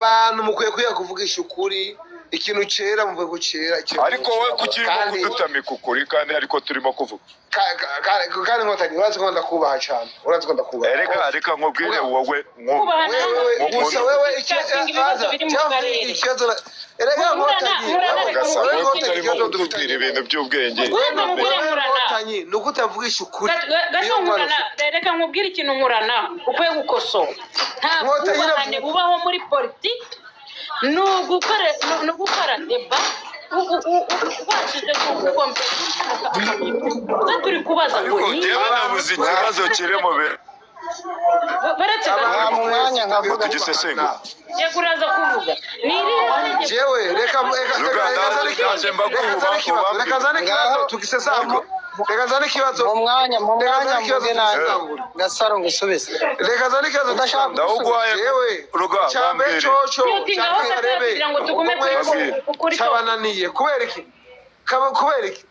Abantu mukwiye kwiga kuvugisha ukuri. Ikintu cyera muvuge ko cyera, ikintu Ariko wowe kuki urimo kandi kudutamika ukuri kandi ariko turimo kuvuga? Kandi Nkotanyi, urazi ko ndakubaha cyane, urazi ko ndakubaha. Reka, reka nkubwire wowe Kubaha. Wewe gusa, wewe Gushaka ibibazo biri mu karere. Ikibazo erega Murana- Nkotanyi, Murana, wewe reka Gasa wewe wowe Nkotanyi, kutarimo ikibazo kutubwira dufitanye ibintu by'ubwenge. Wewe Reka nkubwire, wewe Murana. Nkotanyi, ni uko utavugisha ukuri. Gato. Niyo mpamvu. Nkurana, reka nkubwire ikintu. Nkurana, ukwiye gukosora. Nta Nkotanyi bwubahane bubaho muri politiki. Ni ugukora débat ubashije gukompeta. Turi kubaza ngo Ariko ni njyewe nabuze ikibazo kiri mu bintu baretse Nta mu mwanya nkavuga. Tugisesengura. Yego, uraza kuvuga. Ni irihe tegeko? Jewe reka Ruga, reka nzane ikibazo. ndaje mbaguha. Reka nzane ikibazo, reka nzane ikibazo tugisesangure, reka nzane ikibazo. Mu mwanya, mu Reka mwanya nzane ikibazo mvuge nanjye. tugisesangure. Gasaro, ngusubize. Reka nzane ikibazo. Udashaka Ndawuguhaye. Jewe Ruga, cyambere bambwire. coco Myutinga aho cya gato Kabarebe, kugira ngo tugume kuri Bambwire. kuri cyabananiye kubera iki? Kubera iki?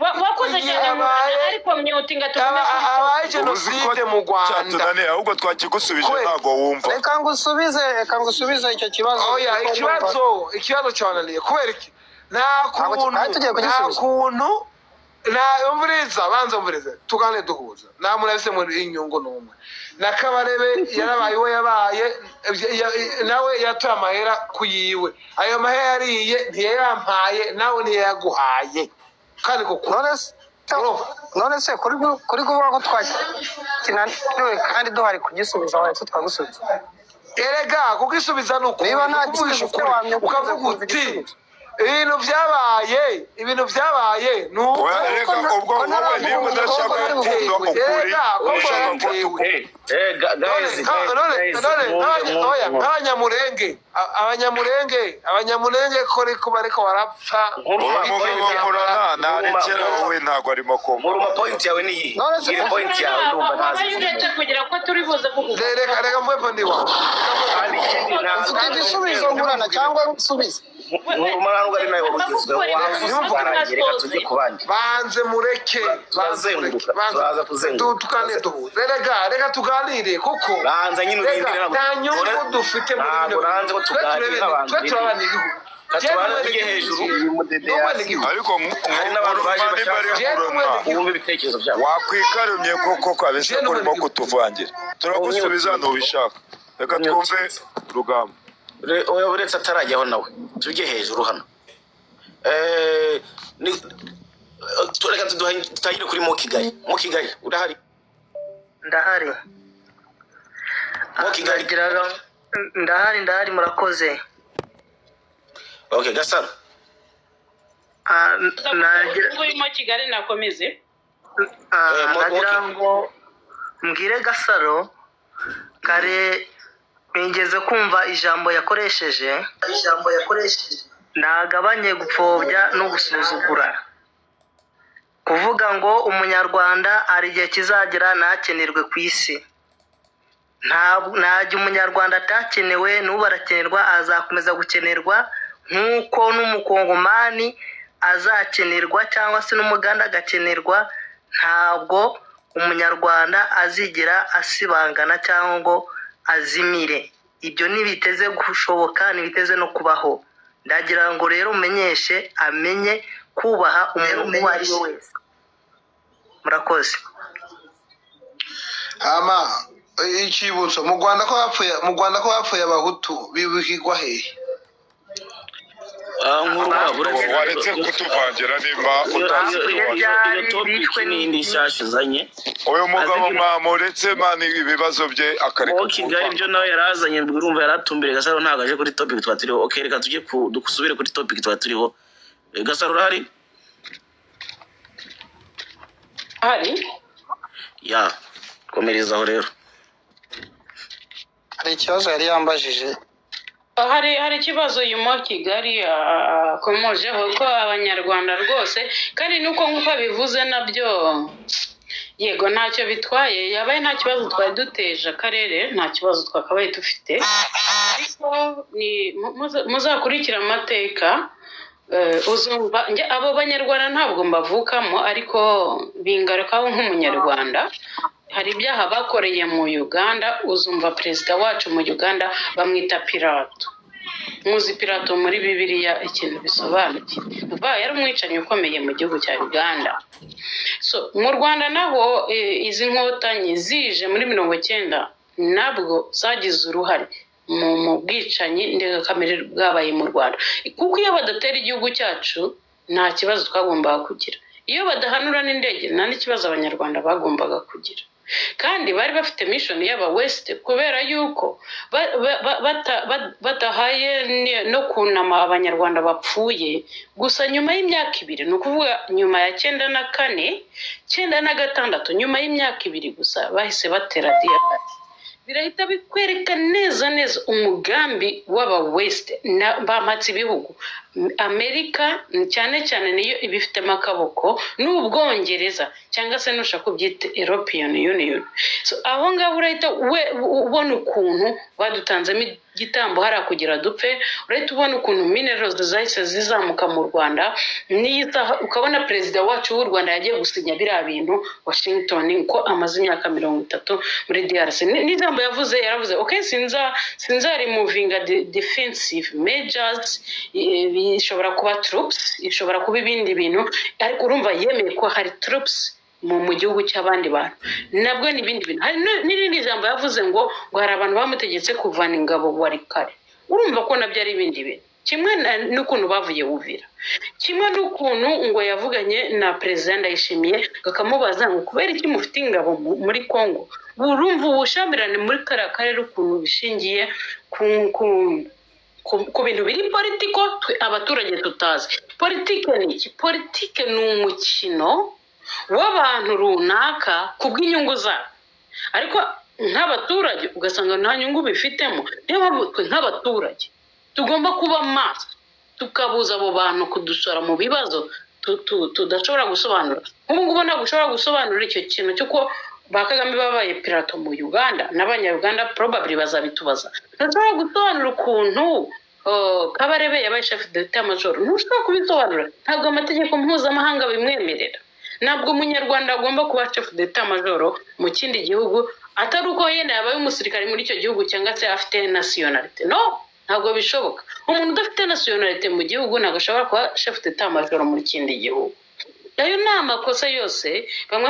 Wakoze Igihe cyane Murana, ariko myutinga tugume kuri Habaye Uzi ko jenoside mu Rwanda. cyatunaniye, ahubwo twakigusubije. Kubera- Ntabwo wumva. Reka ngusubize, reka ngusubize icyo kibazo. Oya, ikibazo cyabananiye kubera iki? Nta Ntabwo kuntu twari tugiye nta kugisubiza. kuntu nta umviriza, banza umvirize, tugane duhuza. Nta muntu afise muri inyungu n'umwe na Kabarebe yarabaye uwo yabaye, nawe yatoye amahera ku yiwe. Ayo mahera yariye ntiyayampaye, nawe ntiyayaguhaye, kandi ko None se, Urumva? none se kuri kuvuga ko twakinaniwe kandi duhari kugisubiza, wahise twagusubiza? Erega kugisubiza ni ukuri. Niba nta Kuvugisha gisubizo ukuri, wamye ukavuga kumva uti igisubizo. ibintu byabaye ni uko Oya, reka ubwo wowe niba udashaka kumva ukuri, Erega ko ushaka ko byatewe. Guys, None guys, none mwumve, oya, mwumve. nk'abanyamurenge, ko ariko bariko barapfa. Nkuruma, Uyu mugabo point yawe. Murana ntarekera, wowe ntabwo arimo kumva. Nkuruma, point yawe ni iyi. None se- Iyi point yawe ndumva ntazi. Wabaye uretse kugira ko turi buze kuvuga. Reka mvuye po ndiwa. Kandi ikindi Ufite igisubizo, Nkurana, cyangwa nsubize? Nkuruma, ntabwo ari nawe wabugezweho, wavuze ukarangira. Reka tujye ku bandi. Banze mureke, banze mureke. Turazenguruka, Banze turaza kuzenguruka. Tuganire duhuze. Reka, reka tuganire kuko Banza nyine reka urindire, ntabwo nta nyungu dufite muri ntabwo bino. nanze ko Twe tuganira turebe n'abantu. twe turabana igihugu. Katubanze tujye hejuru. Ariko Hari n'abantu baje niba ari bashaka Nkuruma, wumve ibitekerezo byabo. wakwikarumye koko kabisa ko urimo kutuvangira. Turagusubiza ntubishaka. Reka twumve Rugamba. Oya, uretse atarajyaho nawe, tujye hejuru hano. Reka dutangire kuri Mo Kigali. Mo Kigali, urahari? Ndahari. Mo Kigali. Ndahari, ndahari, murakoze. Okay, Gasaro. Ah, nagira Urimo Kigali nakomeze. Ah, nagira ngo mbwire Gasaro kare nigeze kumva ijambo yakoresheje, ijambo yakoresheje ntagabanye gupfobya no gusuzugura, kuvuga ngo umunyarwanda hari igihe kizagera ntakenerwe ku isi. Nta gihe umunyarwanda atakenewe. N'ubu arakenerwa, azakomeza gukenerwa nk'uko n'umukongomani azakenerwa cyangwa se n'umuganda agakenerwa. Ntabwo umunyarwanda azigera asibangana cyangwa ngo azimire. Ibyo ntibiteze gushoboka, ntibiteze no kubaho. Ndagira ngo rero umenyeshe amenye kubaha umuntu uwo ari we wese. Murakoze. Hama icyibutso mu Rwanda ko hapfuye, mu Rwanda ko hapfuye abahutu bibukirwa hehe? Ah, Nkuruma, uretse Waretse kutuvangira nimba utazi ibyo waje. Iyo topic ni indi nshyashya uzanye. Uyu mugabo mwamuretse man, ibibazo bye akareka Mo Kigali, ibyo nawe yarazanye, urumva yaratumbiriye. Gasaro ntabwo aje kuri topic twa turiho. Okay, reka tujye ku dusubire kuri topic twa turiho. Gasaro, urahari? Hari. Ya, komerezaho rero. Hari ikibazo yari yambajije. Hari ikibazo uyu mo Kigali akomojeho ko abanyarwanda rwose, kandi nuko nk'uko abivuze nabyo, yego, ntacyo bitwaye, yabaye nta kibazo twari duteje akarere, nta kibazo twakabaye dufite. Ariko ni muzakurikira amateka, uzumva abo banyarwanda ntabwo mbavukamo, ariko bingarukaho nk'umunyarwanda. Hari ibyaha bakoreye mu Uganda. Uzumva perezida wacu mu Uganda bamwita Pirato. Muzi Pilato muri Bibiliya ikintu bisobanuye? Ni ukuvuga yari umwicanyi ukomeye mu gihugu cya Uganda. So mu Rwanda naho, izi nkotanyi zije muri 90, nabwo zagize uruhare mu bwicanyi ndengakamere bwabaye mu Rwanda, kuko iyo badatera igihugu cyacu nta kibazo twagombaga kugira. Iyo badahanura n'indege nta n'ikibazo Abanyarwanda bagombaga kugira. Kandi bari bafite mission y'aba West, kubera yuko badahaye no kunama Abanyarwanda bapfuye gusa. Nyuma y'imyaka 2, ni ukuvuga nyuma ya 94, 96, nyuma y'imyaka 2 gusa bahise batera DRC. Birahita bikwereka neza neza umugambi w'aba West na bampatse ibihugu. Amerika cyane cyane niyo ibifitemo akaboko, n'Ubwongereza, cyangwa se nushaka ubyite European Union. So aho ngaho urahita we ubona ukuntu badutanzemo igitambo hariya kugira dupfe. Urahita ubona ukuntu minerals zahise zizamuka mu Rwanda. N'iyi saha ukabona perezida wacu w'u Rwanda yagiye gusinya biriya bintu Washington, ko amaze imyaka 30 muri DRC. N'ijambo yavuze, yaravuze: "Okay, sinza removinga defensive measures." Ishobora kuba troops, ishobora kuba ibindi bintu, ariko urumva yemeye ko hari troops mu gihugu cy'abandi bantu, nabwo ni ibindi bintu. Hari n'irindi jambo yavuze ngo hari abantu bamutegetse kuvana ingabo Walikale. Urumva ko nabyo ari ibindi bintu, kimwe n'ukuntu bavuye Uvira, kimwe n'ukuntu ngo yavuganye na perezida Ndayishimiye, bakamubaza ngo kubera iki mufite ingabo muri Congo. Urumva ubushyamirane muri kariya karere ukuntu bishingiye ku bintu biri politiko twe abaturage tutazi. Politike ni iki? Politike ni umukino w'abantu runaka ku bw'inyungu zabo, ariko nk'abaturage ugasanga nta nyungu bifitemo. Niyo mpamvu twe nk'abaturage tugomba kuba maso, tukabuza abo bantu kudushora mu bibazo tudashobora gusobanura. Nk'ubu ngubu ntabwo ushobora gusobanura icyo kintu cy'uko ba Kagame babaye Pilato mu Uganda, n'Abanyayuganda probably bazabitubaza. Ntushobora gusobanura ukuntu Kabarebe yabaye chef d'état major. Ntushobora kubisobanura, ntabwo amategeko mpuzamahanga bimwemerera. Ntabwo Umunyarwanda agomba kuba chef d'état major mu kindi gihugu atari uko yenda yabaye umusirikare muri icyo gihugu cyangwa se afite nationalité. No, ntabwo bishoboka. Umuntu udafite nationalité mu gihugu ntabwo ashobora kuba chef d'état major muri kindi gihugu. Ayo ni amakosa yose bamwe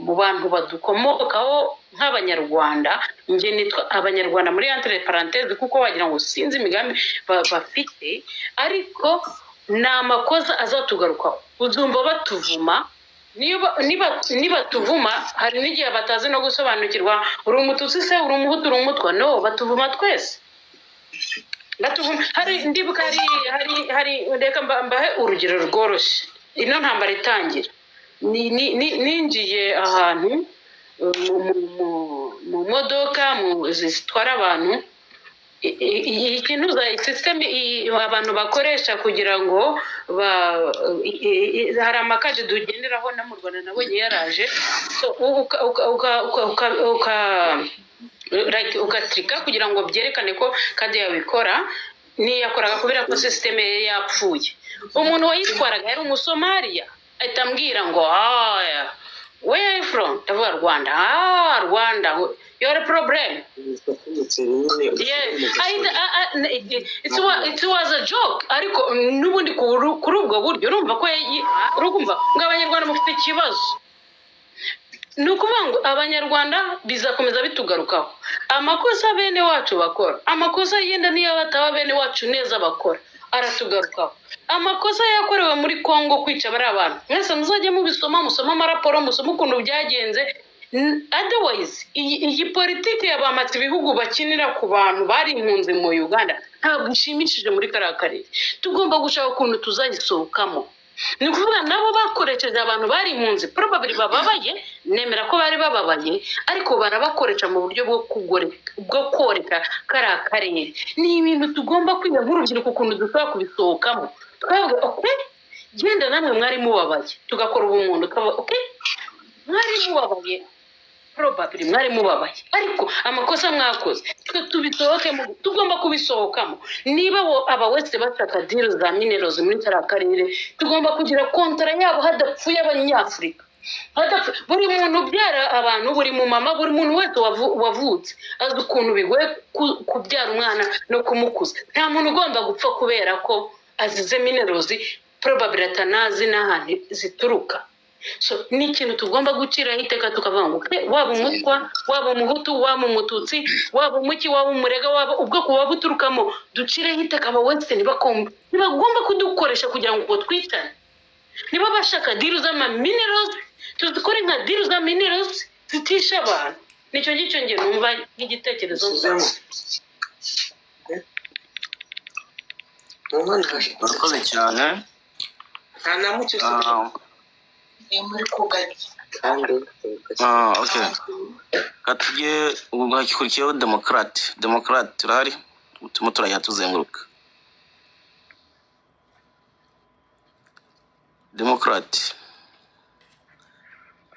mu bantu badukomokaho nk'Abanyarwanda, njye nitwa Abanyarwanda muri entre parenthèse, kuko wagira ngo sinzi imigambi bafite, ariko ni amakosa azatugarukaho. Uzumva batuvuma. Niba niba nibatuvuma, hari n'igihe batazi no gusobanukirwa: uri Umututsi se, uri Umuhutu, uri Umutwa? No, batuvuma twese, batuvuma. Hari, ndibuka, hari reka mbahe urugero rworoshye. Ino ntambara itangira, ninjiye ahantu mu modoka zitwara abantu. Ikintu za système abantu bakoresha kugira ngo ba hari amakaje tugenderaho, no mu Rwanda nabonye yaraje. So, like, ugatirika kugira ngo byerekane ko kadi yawe ikora. Ntiyakoraga kubera ko système ye yapfuye. Umuntu wayitwaraga yari Umusomaliya, ahita ambwira ngo: "Ah, where are you from?" Ndavuga: "Rwanda." "Ah, Rwanda, you are a problem." Yeah, it was a joke, ariko n'ubundi kuri ubwo buryo urumva ko urumva ngo Abanyarwanda mufite ikibazo. Ni ukuvuga ngo Abanyarwanda bizakomeza bitugarukaho. Amakosa bene wacu bakora, amakosa yenda niyo bataba bene wacu neza bakora, aratugarukaho. Amakosa yakorewe muri Congo, kwica bariya bantu, mwese muzajye mubisoma, musome amaraporo, musome ukuntu byagenze. Otherwise iyi politiki ya bamatse ibihugu bakinira ku bantu bari impunzi mu Uganda ntabwo ishimishije muri kariya karere. Tugomba gushaka ukuntu tuzayisohokamo. Ni ukuvuga nabo bakoresheje abantu bari impunzi, probably bababaye, nemera ko bari bababaye, ariko barabakoresha mu buryo bwo koreka kariya karere. Ni ibintu tugomba kwiga nk'urubyiruko ukuntu dushobora kubisohokamo, tukavuga: "Okay, genda namwe mwari mubabaye." Tugakora ubumuntu, tukavuga: "Okay, mwari mubabaye, probably mwari mubabaye, ariko amakosa mwakoze twe tubisohokemo." Tugomba kubisohokamo. Niba aba West bashaka deal za minerals muri kariya karere, tugomba kugira contrat yabo hadapfuye Abanyafurika. Buri muntu ubyara abantu, buri mumama, buri muntu wese wavutse azi ukuntu bigoye kubyara umwana no kumukuza. Nta muntu ugomba gupfa kubera ko azize minerals probably atanazi n'ahantu zituruka. So ni ikintu tugomba guciraho iteka, tukavuga ngo "Okay, waba umutwa, waba umuhutu, waba umututsi, waba umuki, waba umurega, waba ubwoko waba uturukamo, ducireho iteka." Aba wese ntibagomba kudukoresha kugira ngo twicane. Niba bashaka deal z'ama minerals, tuzikore nka deal za minerals zitisha abantu. Nicyo ngicyo njye numva nk'igitekerezo. Urakoze cyane. Okay, katujye ubu hakikurikiyeho Demokarate. Demokarate, turahari, turimo turajya tuzenguruka. Demokarate,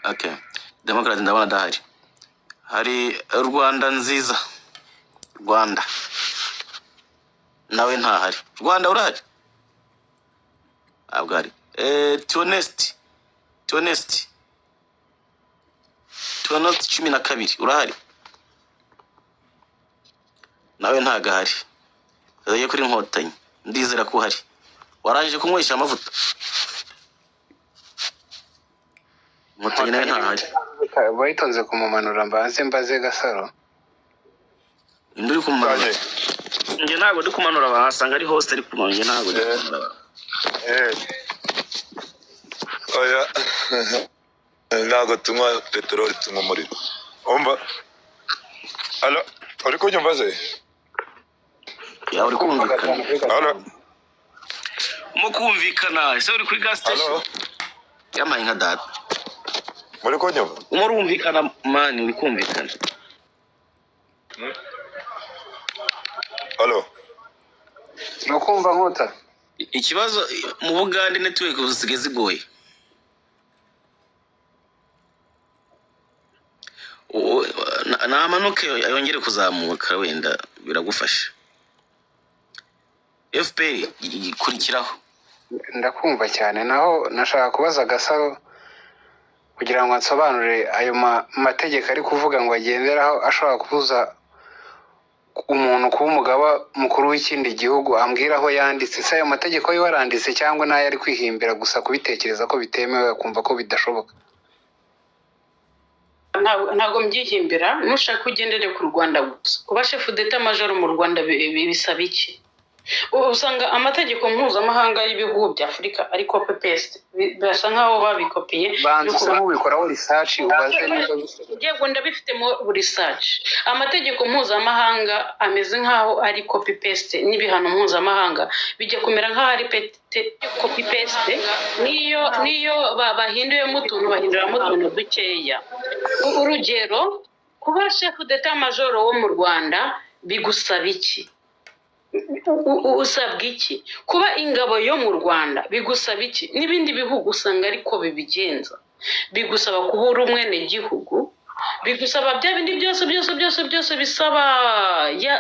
okay, Demokarate ndabona adahari. Hari Rwanda Nziza, Rwanda nawe ntahari. Rwanda, urahari? Ntabwo hari. Tionesti, Tionesti, Tionesti 12, urahari? Nawe ntabwo ahari. Tujye kuri Nkotanyi, ndizera ko uhari, warangije kunywesha amavuta. Nkotanyi nawe ntahari. Bayitonze kumumanura, mbanze mbaze Gasaro. Indi uri kumanura? Kanye. Njye ntabwo ndi kumanura, bahasanga ari host ari kumanura, njye ntabwo ndi kumanura. Oya, ntabwo tunywa peteroli, tunywa umuriro. Umva, alo, uri kunyumva se? Yawe uri kumvikana. Alo? Mu kumvikana, ese uri kuri gas station? Alo? Yamaye nka data. Muri kunyumva? Urimo urumvikana man, uri kumvikana. Alo? Turakumva, Nkota. Ikibazo mu Bugande network zisigaye zigoye. Namanuke yongere kuzamuka, wenda biragufasha. FPR ikurikiraho. Ndakumva cyane. Naho nashaka kubaza Gasaro kugira ngo ansobanurire ayo mategeko ari kuvuga ngo agenderaho ashobora kubuza umuntu kuba umugaba mukuru w'ikindi gihugu, ambwira aho yanditse. Se ayo mategeko yo aranditse cyangwa n'ayo ari kwihimbira gusa, kubitekereza ko bitemewe, akumva ko bidashoboka? Ntabwo mbyihimbira. Nushaka ugendere ku Rwanda gusa. Kuba chef d'état major mu Rwanda bisaba iki? Usanga amategeko mpuzamahanga y'ibihugu bya Afurika ari copy paste, birasa nkaho babikopiye. Banza Nuko usa nk'ubikoraho research, ubaze niba bishoboka. Yego, ndabifitemo research. Amategeko mpuzamahanga ameze nkaho ari copy paste, n'ibihano mpuzamahanga bijya kumera nkaho ari copy paste. Niyo bahinduyemo utuntu, bahinduramo utuntu dukeya. Urugero, kuba chef d'état major wo mu Rwanda bigusaba iki? Usabwa iki? Kuba ingabo yo mu Rwanda bigusaba iki? N'ibindi bihugu usanga ariko bibigenza. Bigusaba kuba uri umwenegihugu, bigusaba bya bindi byose byose byose byose bisaba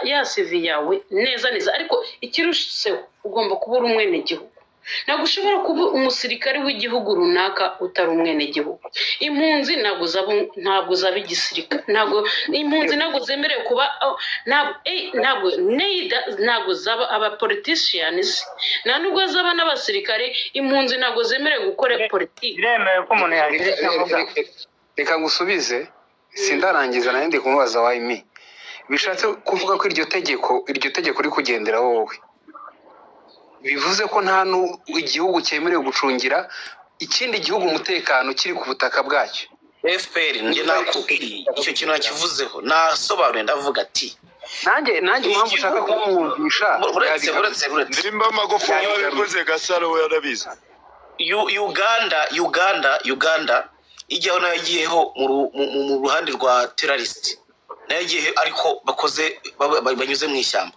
ya CV yawe neza neza. Ariko ikirushiseho, ugomba kuba uri umwenegihugu. Ntabwo ushobora kuba umusirikare w'igihugu runaka utari umwenegihugu. Impunzi ntabwo zaba igisirikare, ntabwo impunzi ntabwo zemerewe kuba, oh, ntabwo, ntabwo neither, ntabwo zaba aba politicians, nta nubwo zaba n'abasirikare. Impunzi ntabwo zemerewe gukora politiki. Biremewe ko umuntu yagira icyo avuga. Reka ngusubize, sindarangiza, nayo ndi kumubaza why me. Bishatse kuvuga ko iryo tegeko uri kugenderaho wowe, bivuze ko nta igihugu cyemerewe gucungira ikindi gihugu umutekano kiri ku butaka bwacyo. FPR, njye nakubwiye, icyo kintu nakivuzeho, nasobanuye, ndavuga ati Nanjye impamvu ushaka kumwumvisha Uretse, uretse, uretse. Nimba Magufuli yabikoze, Gasaro we yarabizi. Uganda ijyaho nayo yagiyeho mu ruhande rwa terrorist, nayo yagiyeho ariko bakoze banyuze mu ishyamba.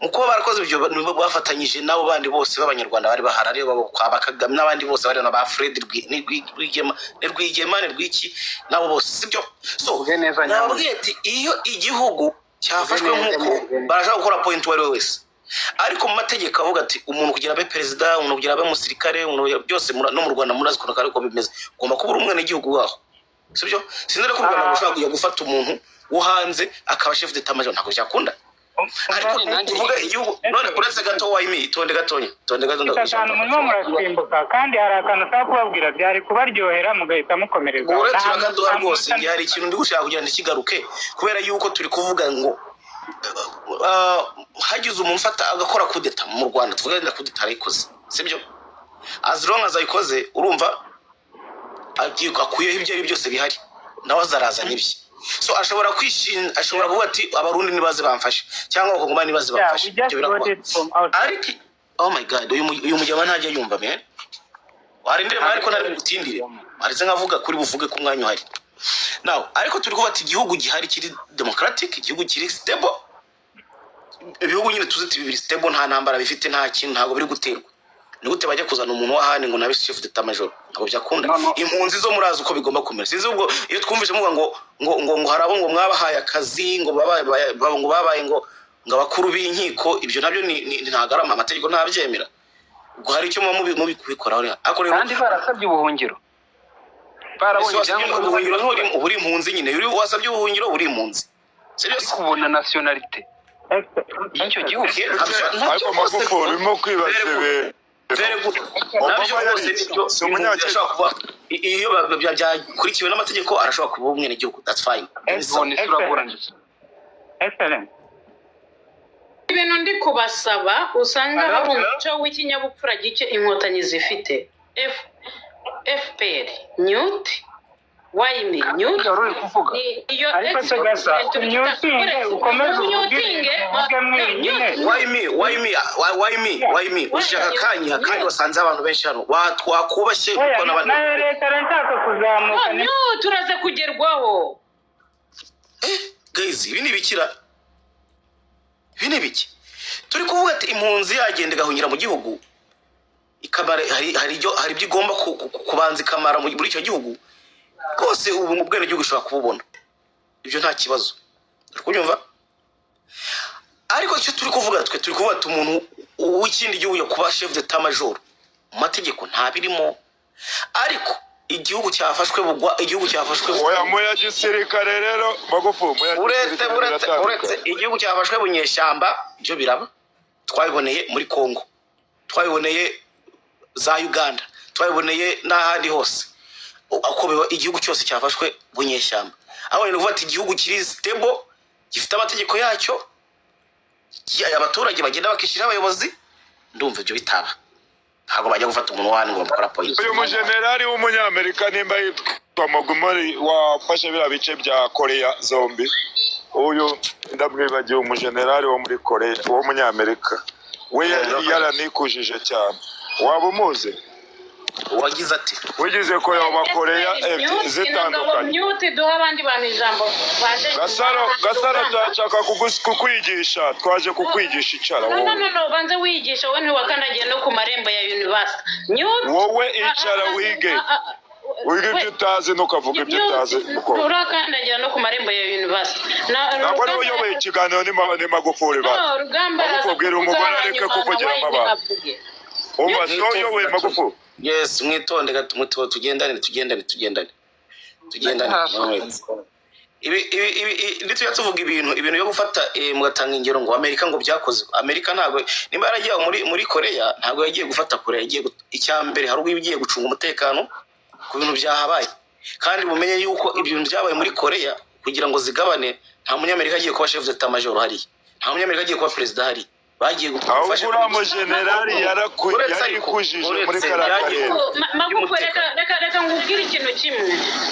Mu kuba barakoze ibyo, nibo bafatanyije n'abo bandi bose b'abanyarwanda bari bahari, aribo kwa ba Kagame n'abandi bose bari na ba Fred ni Rwigema, ni Rwigema, ni Rwiki, nabo bose, sibyo? So Uvuge neza, nyamuneka. nababwiye ati iyo igihugu cyafashwe Uvuge neza, nk'uko nyamuneka. barashaka gukora point uwo ari we wese. Ariko mu mategeko avuga ati umuntu kugira abe perezida, umuntu kugira abe umusirikare, umuntu byose no mu Rwanda murazi ukuntu ariko bimeze, ugomba kuba uri umwenegihugu waho, sibyo? Sinzi ko u Rwanda rushobora kujya gufata umuntu wo hanze akaba chef d'état major, ntabwo byakunda. Ariko tuvuge igihugu none, uretse gato, wayimi, itonde gatonya, itonde gato. Mfite akantu murimo murasimbuka, kandi hari akantu ushaka kubabwira, byari kubaryohera mugahita mukomereza. Uretse urakaduha rwose. Igihe hari ikintu ndi gushaka kugira ngo ntikigaruke, kubera yuko turi kuvuga ngo hagize umuntu ufata agakora kudeta mu Rwanda, tuvuge wenda kudeta arayikoze, sibyo? As long as ayikoze, urumva akuyeho ibyo ari byose bihari, nawe azarazana ibye. So ashobora kwishinja, ashobora kuvuga ati Abarundi nibaze bamfashe, cyangwa Abakongomani nibaze bamfashe. Ibyo birakuba. Ariko oh my God, uyu mujyama ntajya yumva, man. Warindire, ariko ntari bugutindire, waretse nkavuga kuri buvuge ko umwanya uhari now. Ariko turi kuvuga ati igihugu gihari kiri democratic, igihugu kiri stable, ibihugu nyine tuzi ati bibiri stable, nta ntambara bifite, nta kintu, ntabwo biri guterwa. Ni gute bajya kuzana umuntu w'ahandi ngo nabe chef d'état major? Ntabwo byakunda. No, no. Impunzi zo murazi uko bigomba kumera. Sinzi ubwo iyo twumvise muvuga ngo hari abo ngo mwabahaye akazi, ngo babaye ngo babaye ngo abakuru b'inkiko, ibyo nabyo ni ntabwo ari amategeko, ntabyemera. Ubwo hari icyo muba mubikoraho, ariko rero Kandi barasabye ubuhungiro, barabonye ese wasabye ibyangombwa. ubuhungiro, uba uri impunzi nyine. Iyo wasabye ubuhungiro uba uri impunzi. Serious? Ariko ubona nationalité y'icyo gihugu. Ariko Magufuli, urimo kwibaza ibintu. Very good. Obama Nabyo yari rwose iki? nibyo. Si Impunzi umunyakenya? ashobora kuba iyo byakurikiwe n'amategeko, arashobora kuba umwenegihugu, that's fine. Ubona isura aburanije. Excellent. Ibintu ndi kubasaba, usanga hari umuco w'ikinyabupfura gike Inkotanyi zifite. F FPR mute, wayimi mute. Wari uri kuvuga. Iyo Ariko se Gasa, mutinge, ukomeze uvuge mutinge. Uvuge mwenyine. Why me? Why me? Why me? Why me? Ushaka akanya kandi wasanze abantu benshi hano. Wakubashye Oya, kuko n'abandi nayo leta nshaka kuzamuka ni No, turaza kugerwaho. Guys, ibi ni ibikira, ibi ni ibiki? Turi kuvuga ati impunzi yagenda igahungira mu gihugu, ikamara, hari ibyo igomba kubanza ikamara muri icyo gihugu rwose. Ubu mu bwenegihugu ushobora kububona, ibyo nta kibazo, uri kubyumva? Ariko icyo turi kuvuga twe, turi kuvuga ati umuntu w'ikindi gihugu yo kuba chef d'état major, mu mategeko ntabirimo, ariko igihugu cyafashwe bugwa, igihugu cyafashwe Oya, mu ya gisirikare rero, Magufu, mu ya uretse gisirikare uretse uretse biratandukanye. Igihugu cyafashwe bunyeshyamba, ibyo biraba, twabiboneye muri Congo, twabiboneye za Uganda, twabiboneye n'ahandi hose uko biba, igihugu cyose cyafashwe bunyeshyamba. Aho ni ukuvuga ati igihugu kiri stable, gifite amategeko yacyo, abaturage bagenda bakishyiraho abayobozi, ndumva ibyo bitaba. Ntabwo bajya gufata umuntu wahandi ngo bamukore appoint. Uyu mujenerali w'umunyamerika, nimba yitwa Mogumori, wafashe biriya bice bya Koreya zombi, uyu ndamwibagiwe, umujenerali wo muri Koreya w'umunyamerika, we yari yaranikujije cyane. Waba umuzi? Wagize ati Wigize koyoba Koreya ebyiri zitandukanye. Mute, duha abandi bantu ijambo baje. Gasaro, Gasaro, turashaka kukwigisha, twaje kukwigisha, icara. No, no. Wowe No, no, banza wiyigisha wowe, ntiwakandagiye no ku marembo ya university. Mute. Wowe icara wige, wiga ibyo utazi, ntukavuga ibyo utazi, mukobwa. Urakandagira no ku marembo ya university. Ntabwo ariwe uyoboye ikiganiro, ni Magufuli ba No, Rugamba araza Magufuli, bwira kuvuga, umugore areke hanyuma kuvugiramo nawe abantu. avuge. Umva, si wowe uyoboye, Magufuli. Yes, mwitonde gato, muto, tugendane, tugendane, tugendane, tugendane. Ibi nitujya tuvuga ibintu byo gufata, mugatanga ingero ngo Amerika, ngo byakoze Amerika, ntabwo nimba yaragiye muri Korea, ntabwo yagiye gufata Korea, yagiye icya mbere hari ubwo igiye gucunga umutekano ku bintu byahabaye. Kandi mumenye yuko ibyo bintu byabaye muri Korea kugira ngo zigabane, nta Munyamerika agiye kuba chef d'état major hariya, nta Munyamerika agiye kuba perezida hariya, bagiye Ahubwo gufasha. uriya mujenerali Uretse ariko, yarikujije muri uretse kariya byagiye- karere. Magufu, reka nkubwire ikintu kimwe.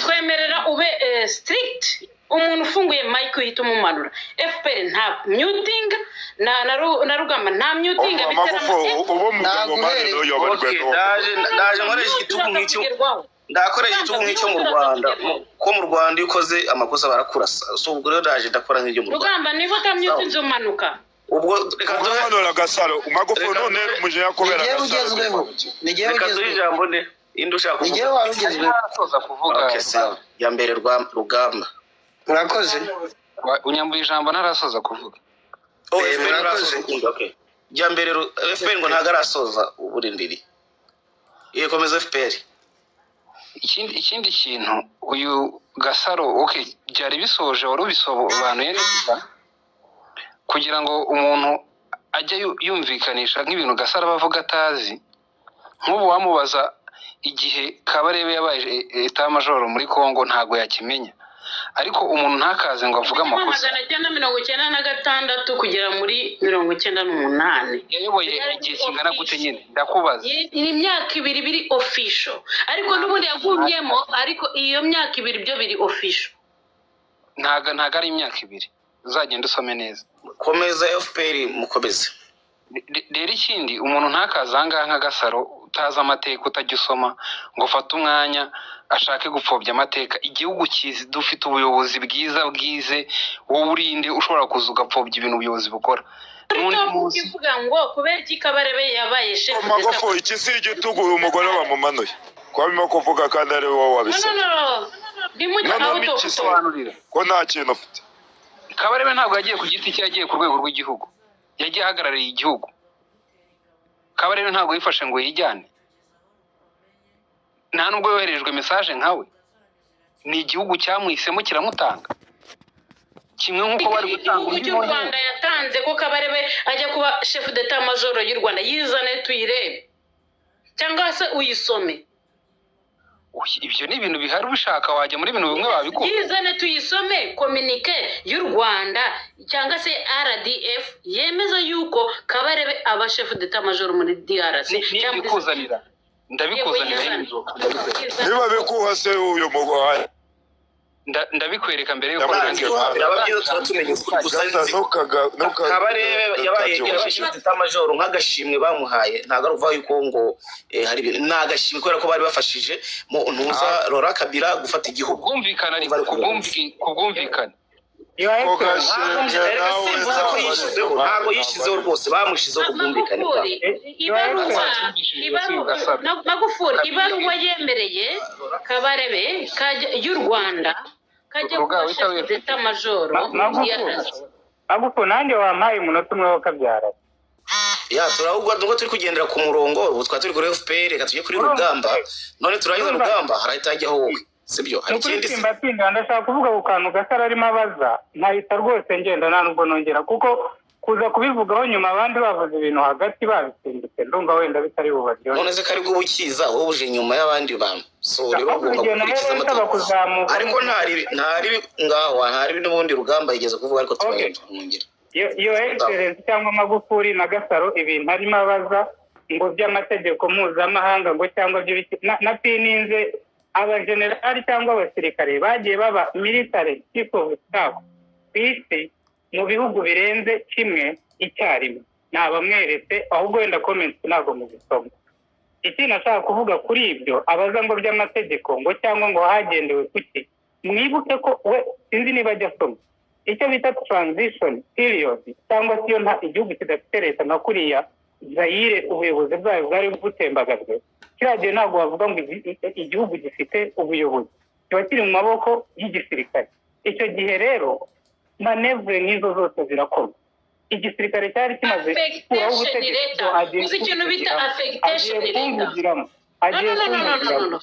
Twemerera ube strict, umuntu ufunguye mic uhita umumanura. FPR nta muting, na Rugamba nta muting. Umva Magufu, uba umugabo Ntabwo mani, uhereye- ntuyoberwe. Okay, N'uwo ndaje nkoresha igitugu nk'icyo, ndakoresha igitugu nk'icyo mu Rwanda. Ko mu Rwanda iyo ukoze amakosa barakurasa. So ubwo rero ndaje ndakora nk'ibyo mu Rwanda. Rugamba, niba utamyutinze umanuka. Ubwo reka duhe Umanura Gasaro, Magufu, none umujinya kubera Nigewe Gasaro. ugezweho, nigewe Reka duhe ugezweho. ijambo nde indi ushaka kuvuga? Nigewe wari ugezweho. Ntarasoza kuvuga. Okay, sawa, ya mbere Rugamba. Murakoze. Unyambuye ijambo ntarasoza kuvuga. Oh, Eh, FPR murakoze. urasoza ukundi, okay. Jya mbere FPR ngo ntabwo arasoza uburindiri. Iyo komeza FPR. Ikindi kintu, uyu Gasaro, okay, byari bisoje, wari ubisobanuye neza. Kugira ngo umuntu ajye yumvikanisha nk'ibintu Gasaro aba avuga atazi, nk'ubu wamubaza igihe Kabarebe yabaye état major muri Congo, ntabwo yakimenya. Ariko umuntu ntakaze ngo avuge amakosa. 996 kugera muri 98. Yayoboye igihe kingana gute nyine? Ndakubaza. Ni imyaka 2 biri official, ariko n'ubundi yagumyemo, ariko iyo myaka 2 byo biri official. Ntabwo ari imyaka 2, uzagenda usome neza. Komeza FPR, mukomeze. Rero ikindi, umuntu ntakaze aha ngaha nka Gasaro utazi amateka, utajya usoma, ngo ufate umwanya ashake gupfobya amateka. Igihugu kizi dufite ubuyobozi bwiza bwize. Wowe urinde ushobora kuza ugapfobya ibintu ubuyobozi bukora n'undi Top munsi? Ivuga ngo kubera iki Kabarebe yabaye chef d'etat? Magufu, iki si igitugu? Uyu mugore wamumanuye ko arimo kuvuga kandi ari wowe No, no. wabisabye? No, ntimujye No, no, out of n'iki se? top. Sobanurira. Ko nta kintu ufite. Kabarebe ntabwo yagiye ku giti cye, yagiye ku rwego rw'igihugu, yagiye ahagarariye igihugu. Kabarebe ntabwo yifashe ngo yijyane, nta nubwo yoherejwe message nkawe. Ni igihugu cyamuhisemo kiramutanga, kimwe nk'uko bari gutanga Igihugu undi cy'u muntu. Rwanda yatanze ko Kabarebe ajya kuba chef d'état major y'u Rwanda, yizane tuyirebe cyangwa se uyisome. Oya, ibyo ni ibintu bihari, ubishaka wajya muri bintu bimwe babikora. Yizane tuyisome, communiqué y'u Rwanda cyangwa se RDF yemeza yuko Kabarebe aba chef d'état major muri DRC. Cyangwa muri- Ndabikuzanira, ndabikuzanira. Yego, yizane. Ndabikwereka. Niba bikuha se uyu mugore? Ndabikwereka mbere yuko Ndamuha. ndangiza. Biraba byiza tuba tumenya ukuri gusa. Gasa Kabarebe yabaye chef d'état major nk'agashimwe bamuhaye. Ntabwo ari ukuvuga yuko ngo hari ibintu, ni agashimwe kubera ko bari bafashije mu ntuza Laurent Kabila gufata igihugu. Kubwumvikane, ariko kubwumvikane. Ko gashimwe Erega nawe. Simvuze ko yishyizeho, ntabwo yishyizeho rwose, bamushyizeho ku bwumvikane bwabo. Magufuli, ibaruwa ibaruwa Magufuli, ibaruwa yemereye Kabarebe y'u Rwanda kajya Ruga, kuba wita chef d'état major Magufuli. DRC. Magufu, nanjye wampaye umunota umwe wo kabyara. Ya, turahubwo nubwo turi kugendera ku murongo, ubu twari turi kuri FPR, reka tujye kuri Rugamba. None turangiza Rugamba, harahita hajyaho wowe, sibyo? Hari Ni ukuri ikindi se? Simbatinda, ndashaka kuvuga ku kantu Gasaro arimo abaza, nkahita rwose ngenda, nta nubwo nongera, kuko kuza kubivugaho nyuma abandi bavuze ibintu hagati babisimbutse, ndumva wenda bitari bubaryohe. None se ko aribwo ubukiza, wowe uje nyuma y'abandi bantu, so rero Ahubwo ugomba igihe gukurikiza nawe nsaba amategeko. kuzamuka. Ariko ntari ngaho, ntari n'ubundi Rugamba yigeze kuvuga, ariko Okay. turongera. Iyo Excellence cyangwa Magufuli na Gasaro, ibintu arimo abaza ngo by'amategeko mpuzamahanga ngo cyangwa by'ibiki na pininze abajenerali cyangwa abasirikare bagiye baba military chief of staff ku isi mu bihugu birenze kimwe icyarimwe, nabamweretse. Ahubwo wenda comments ntabwo muzisoma. Ikindi nashaka kuvuga kuri ibyo abaza ngo by'amategeko ngo cyangwa ngo hagendewe kuki, mwibuke ko we sinzi niba ajya asoma icyo bita transition period, cyangwa se iyo nta igihugu kidafite leta nka kuriya Zayire ubuyobozi bwayo bwari butembagajwe kiriya gihe. Ntabwo wavuga ngo igihugu gifite ubuyobozi, kiba kiri mu maboko y'igisirikare. Icyo gihe rero manœuvre nk'izo zose zirakorwa. Igisirikare cyari kimaze gukuraho Affectation ubutegetsi, letter. agiye Uzi ikintu bita kumvugiramo. affectation Agiye letter? kumvugiramo. No. Agiye No, no, no, no, no, kumvugiramo. no, no.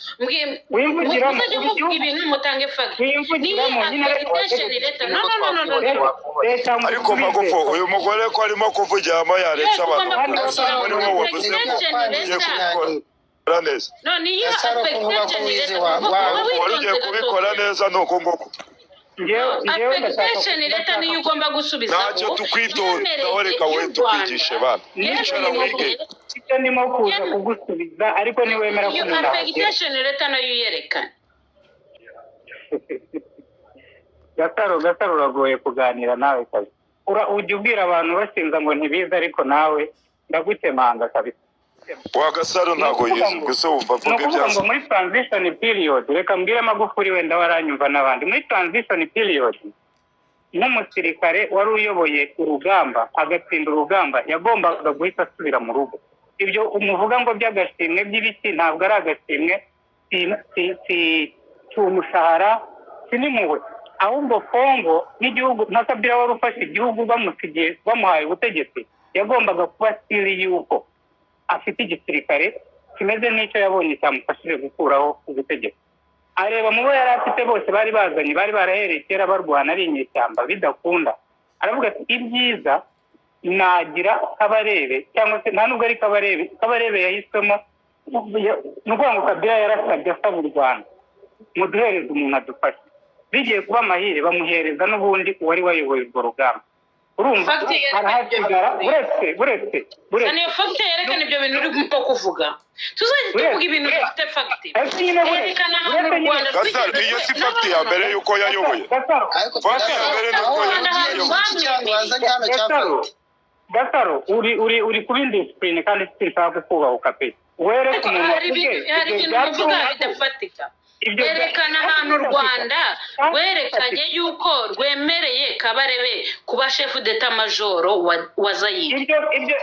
Wimvugiramo, Muzajye muvuga ibintu mutange fact. Wimvugiramo, Niyi nyine affectation letter. No, no, no, no, no, no. Leta Ariko Magufu, uyu mugore ko arimo kuvugiramo, yaretse Yes, abantu. ugomba Gusa kuvugira muri wowe wavuze ngo affectation ugiye letter. kubikora neza. No, niyo Gasaro, kuvuga ko affectation wize letter. Wari ugiye kubikora neza, ni uko nguko. Njyewe ndashaka Affectation letter niyo ugomba gusubizaho. Ntacyo tukwitozaho, reka wowe tukwigishe bana. Icara wige. Icyo ndimo kuza kugusubiza, ariko niwemera Iyo ko umuntu ahagera. affectation letter nayo uyerekana. Gasaro, Gasaro, uragoye kuganira nawe kabisa. Ujya ubwira abantu bashinza ngo ntibize, ariko nawe ndagukemanga kabisa. Wa Gasaro ntabwo Ni ukuvuga yize, gusa wumva ni avuga ukuvuga ngo ibyazo. muri transition period, reka mbwire Magufuli wenda waranyumva n'abandi, muri transition period nk'umusirikare wari uyoboye urugamba agatsinda urugamba yagombaga guhita asubira mu rugo. Ibyo umuvuga ngo by'agashimwe by'ibiki ntabwo ari agashimwe, si umushahara, si n'impuhwe. Ahubwo Kongo nk'igihugu, nka Kabila wari ufashe igihugu bamusigiye, bamuhaye ubutegetsi, Yagombaga kuba sure yuko afite igisirikare kimeze nk'icyo yabonye cyamufashije gukuraho ubutegetsi. Areba mu bo yari afite bose bari bazanye, bari barahereye kera barwana ari inyeshyamba, bidakunda. Aravuga ati: "Ibyiza nagira Kabarebe," cyangwa se nta nubwo ari Kabarebe, Kabarebe yahisemo. Ni ukuvuga ngo Kabila yarasabye, asaba u Rwanda: "Muduhereze umuntu adufashe." Bigiye kuba amahire, bamuhereza n'ubundi uwari wayoboye urwo rugamba. Urumva Fact yerekana ibyo arahasigara. bintu. Uretse, uretse, uretse. Niyo fact yerekana ibyo bintu urimo kuvuga. Tuzajya tuvuga ibintu bifite fact. Ese nyine buretse Yerekana ahantu uretse u nyine Rwanda Gasaro, rwigeze iyo si fact ya mbere yuko yayoboye. Gasaro. Ariko Fact ya mbere ni uko aho Rwanda ahantu wagiye iki bamwemereye. wazanye hano cya Gasaro, fact? Gasaro, uri kuba indiscipline kandi sinshaka kukubahuka pe. Wereke Ariko umuntu hari wavuze ibintu, hari ibyo ibintu muvuga bya bidafatika. Ibyo Yerekana ahantu u Rwanda rwerekanye yuko rwemereye Kabarebe kuba chef d'état-major wa Zayire.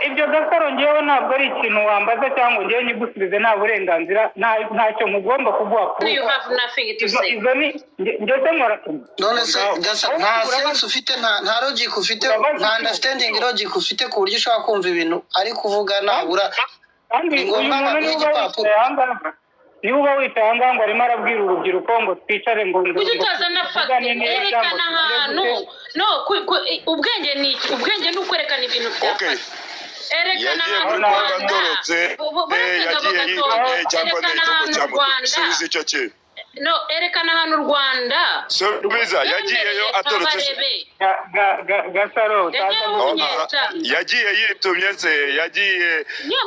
Ibyo Gasaro, ngewe ntabwo ari ikintu wambaza cyangwa ngewe nyigusubize. Nta burenganzira, ntacyo mugomba kuguha. You have nothing to Izo say. izo ni ngeze nkora. None se Gasa, nta sense ufite, nta logic ufite, nta understanding logic ufite ku buryo ushobora kumva ibintu ari kuvuga nabura Kandi ni uyu ngombwa muntu ngo niba aguhe igipapuro? wicaye ahangaha, niba uba wicaye ahangaha ngo arimo arabwira urubyiruko ngo twicare, ngo Kuki utazana fact? tuvugane neza, ngo Erekana tugire ahantu. gute. No, ubwenge ni iki? Ubwenge ni ukwerekana ibintu bya Okay. fact. Erekana Yagiye ahantu muri u Kongo Rwanda atorotse, buretse yagiye gato, yitumye cyangwa ni erekana igihugu ahantu u cyamutumye? Rwanda Subiza icyo kintu. No, erekana ahantu u Rwanda Subiza, yagiyeyo rwemereye atorotse se? Kabarebe. Gasaro, Yagiye utaza mu Oh, bunyeshyamba. Yagiye yitumye se? Yagiye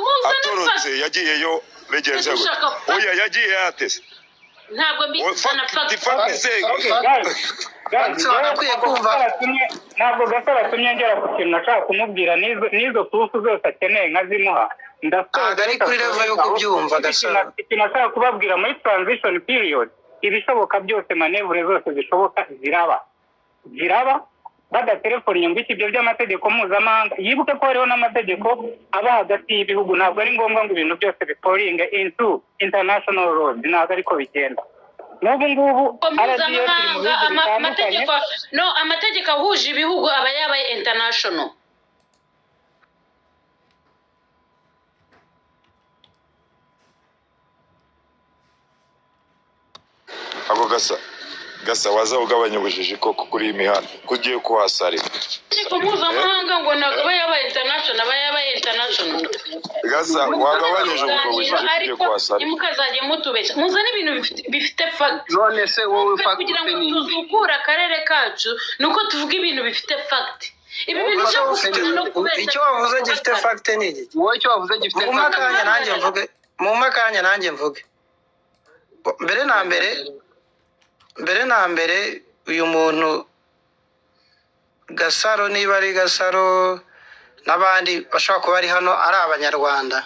Muzane atorotse? fact. Yagiyeyo bigenze gute? Dushaka fact. Oya, yagiye yatese? Ntabwo mbizana Fact, fact. fact se. Facts wanakwiye kumva. Ntabwo Gasaro atumye ngera ku kintu nashaka kumubwira, n'izo proof zose akeneye nkazimuha. Ndasoza. Ntabwo ari kuri level yo kubyumva, Gasaro. Ikintu nashaka kubabwira, muri transition period ibishoboka byose, manœuvre zose zishoboka ziraba badatelefonnye ngo iki, ibyo by'amategeko mpuzamahanga. Yibuke ko hariho n'amategeko aba hagati y'ibihugu. Ntabwo ari ngombwa ngo ibintu byose bifallinge into international laws, ntabwo ariko bigenda. N'ubu ngubu RDF iri mu Mpuzamahanga bihugu bitandukanye. Amategeko, no, amategeko ahuje ibihugu aba yabaye international. Ako gasa waza ugabanya ubujiji koko kuri iyi mihanda ko ugiye kuhasarira. Amategeko mpuzamahanga ngo ntabwo aba yabaye international, aba yabaye international. Gasa, wagabanyije ubwo bujiji ko ugiye Ariko kuhasarira. ntimukazajye mutubeshya, muzane ibintu bifite fact. None se wowe fact Kugira ngo ni tuzukure akarere kacu ni uko tuvuga ibintu bifite fact. Ibi bintu Icyo byo kuvuga no kubeshya. Icyo wavuze gifite fact ni iki? Wowe icyo wavuze gifite Mumpe fact? akanya nanjye mvuge, mumpe akanya nanjye mvuge. Mbere na mbere, mbere na mbere, uyu muntu Gasaro, niba ari Gasaro n'abandi bashobora kuba ari hano ari Abanyarwanda,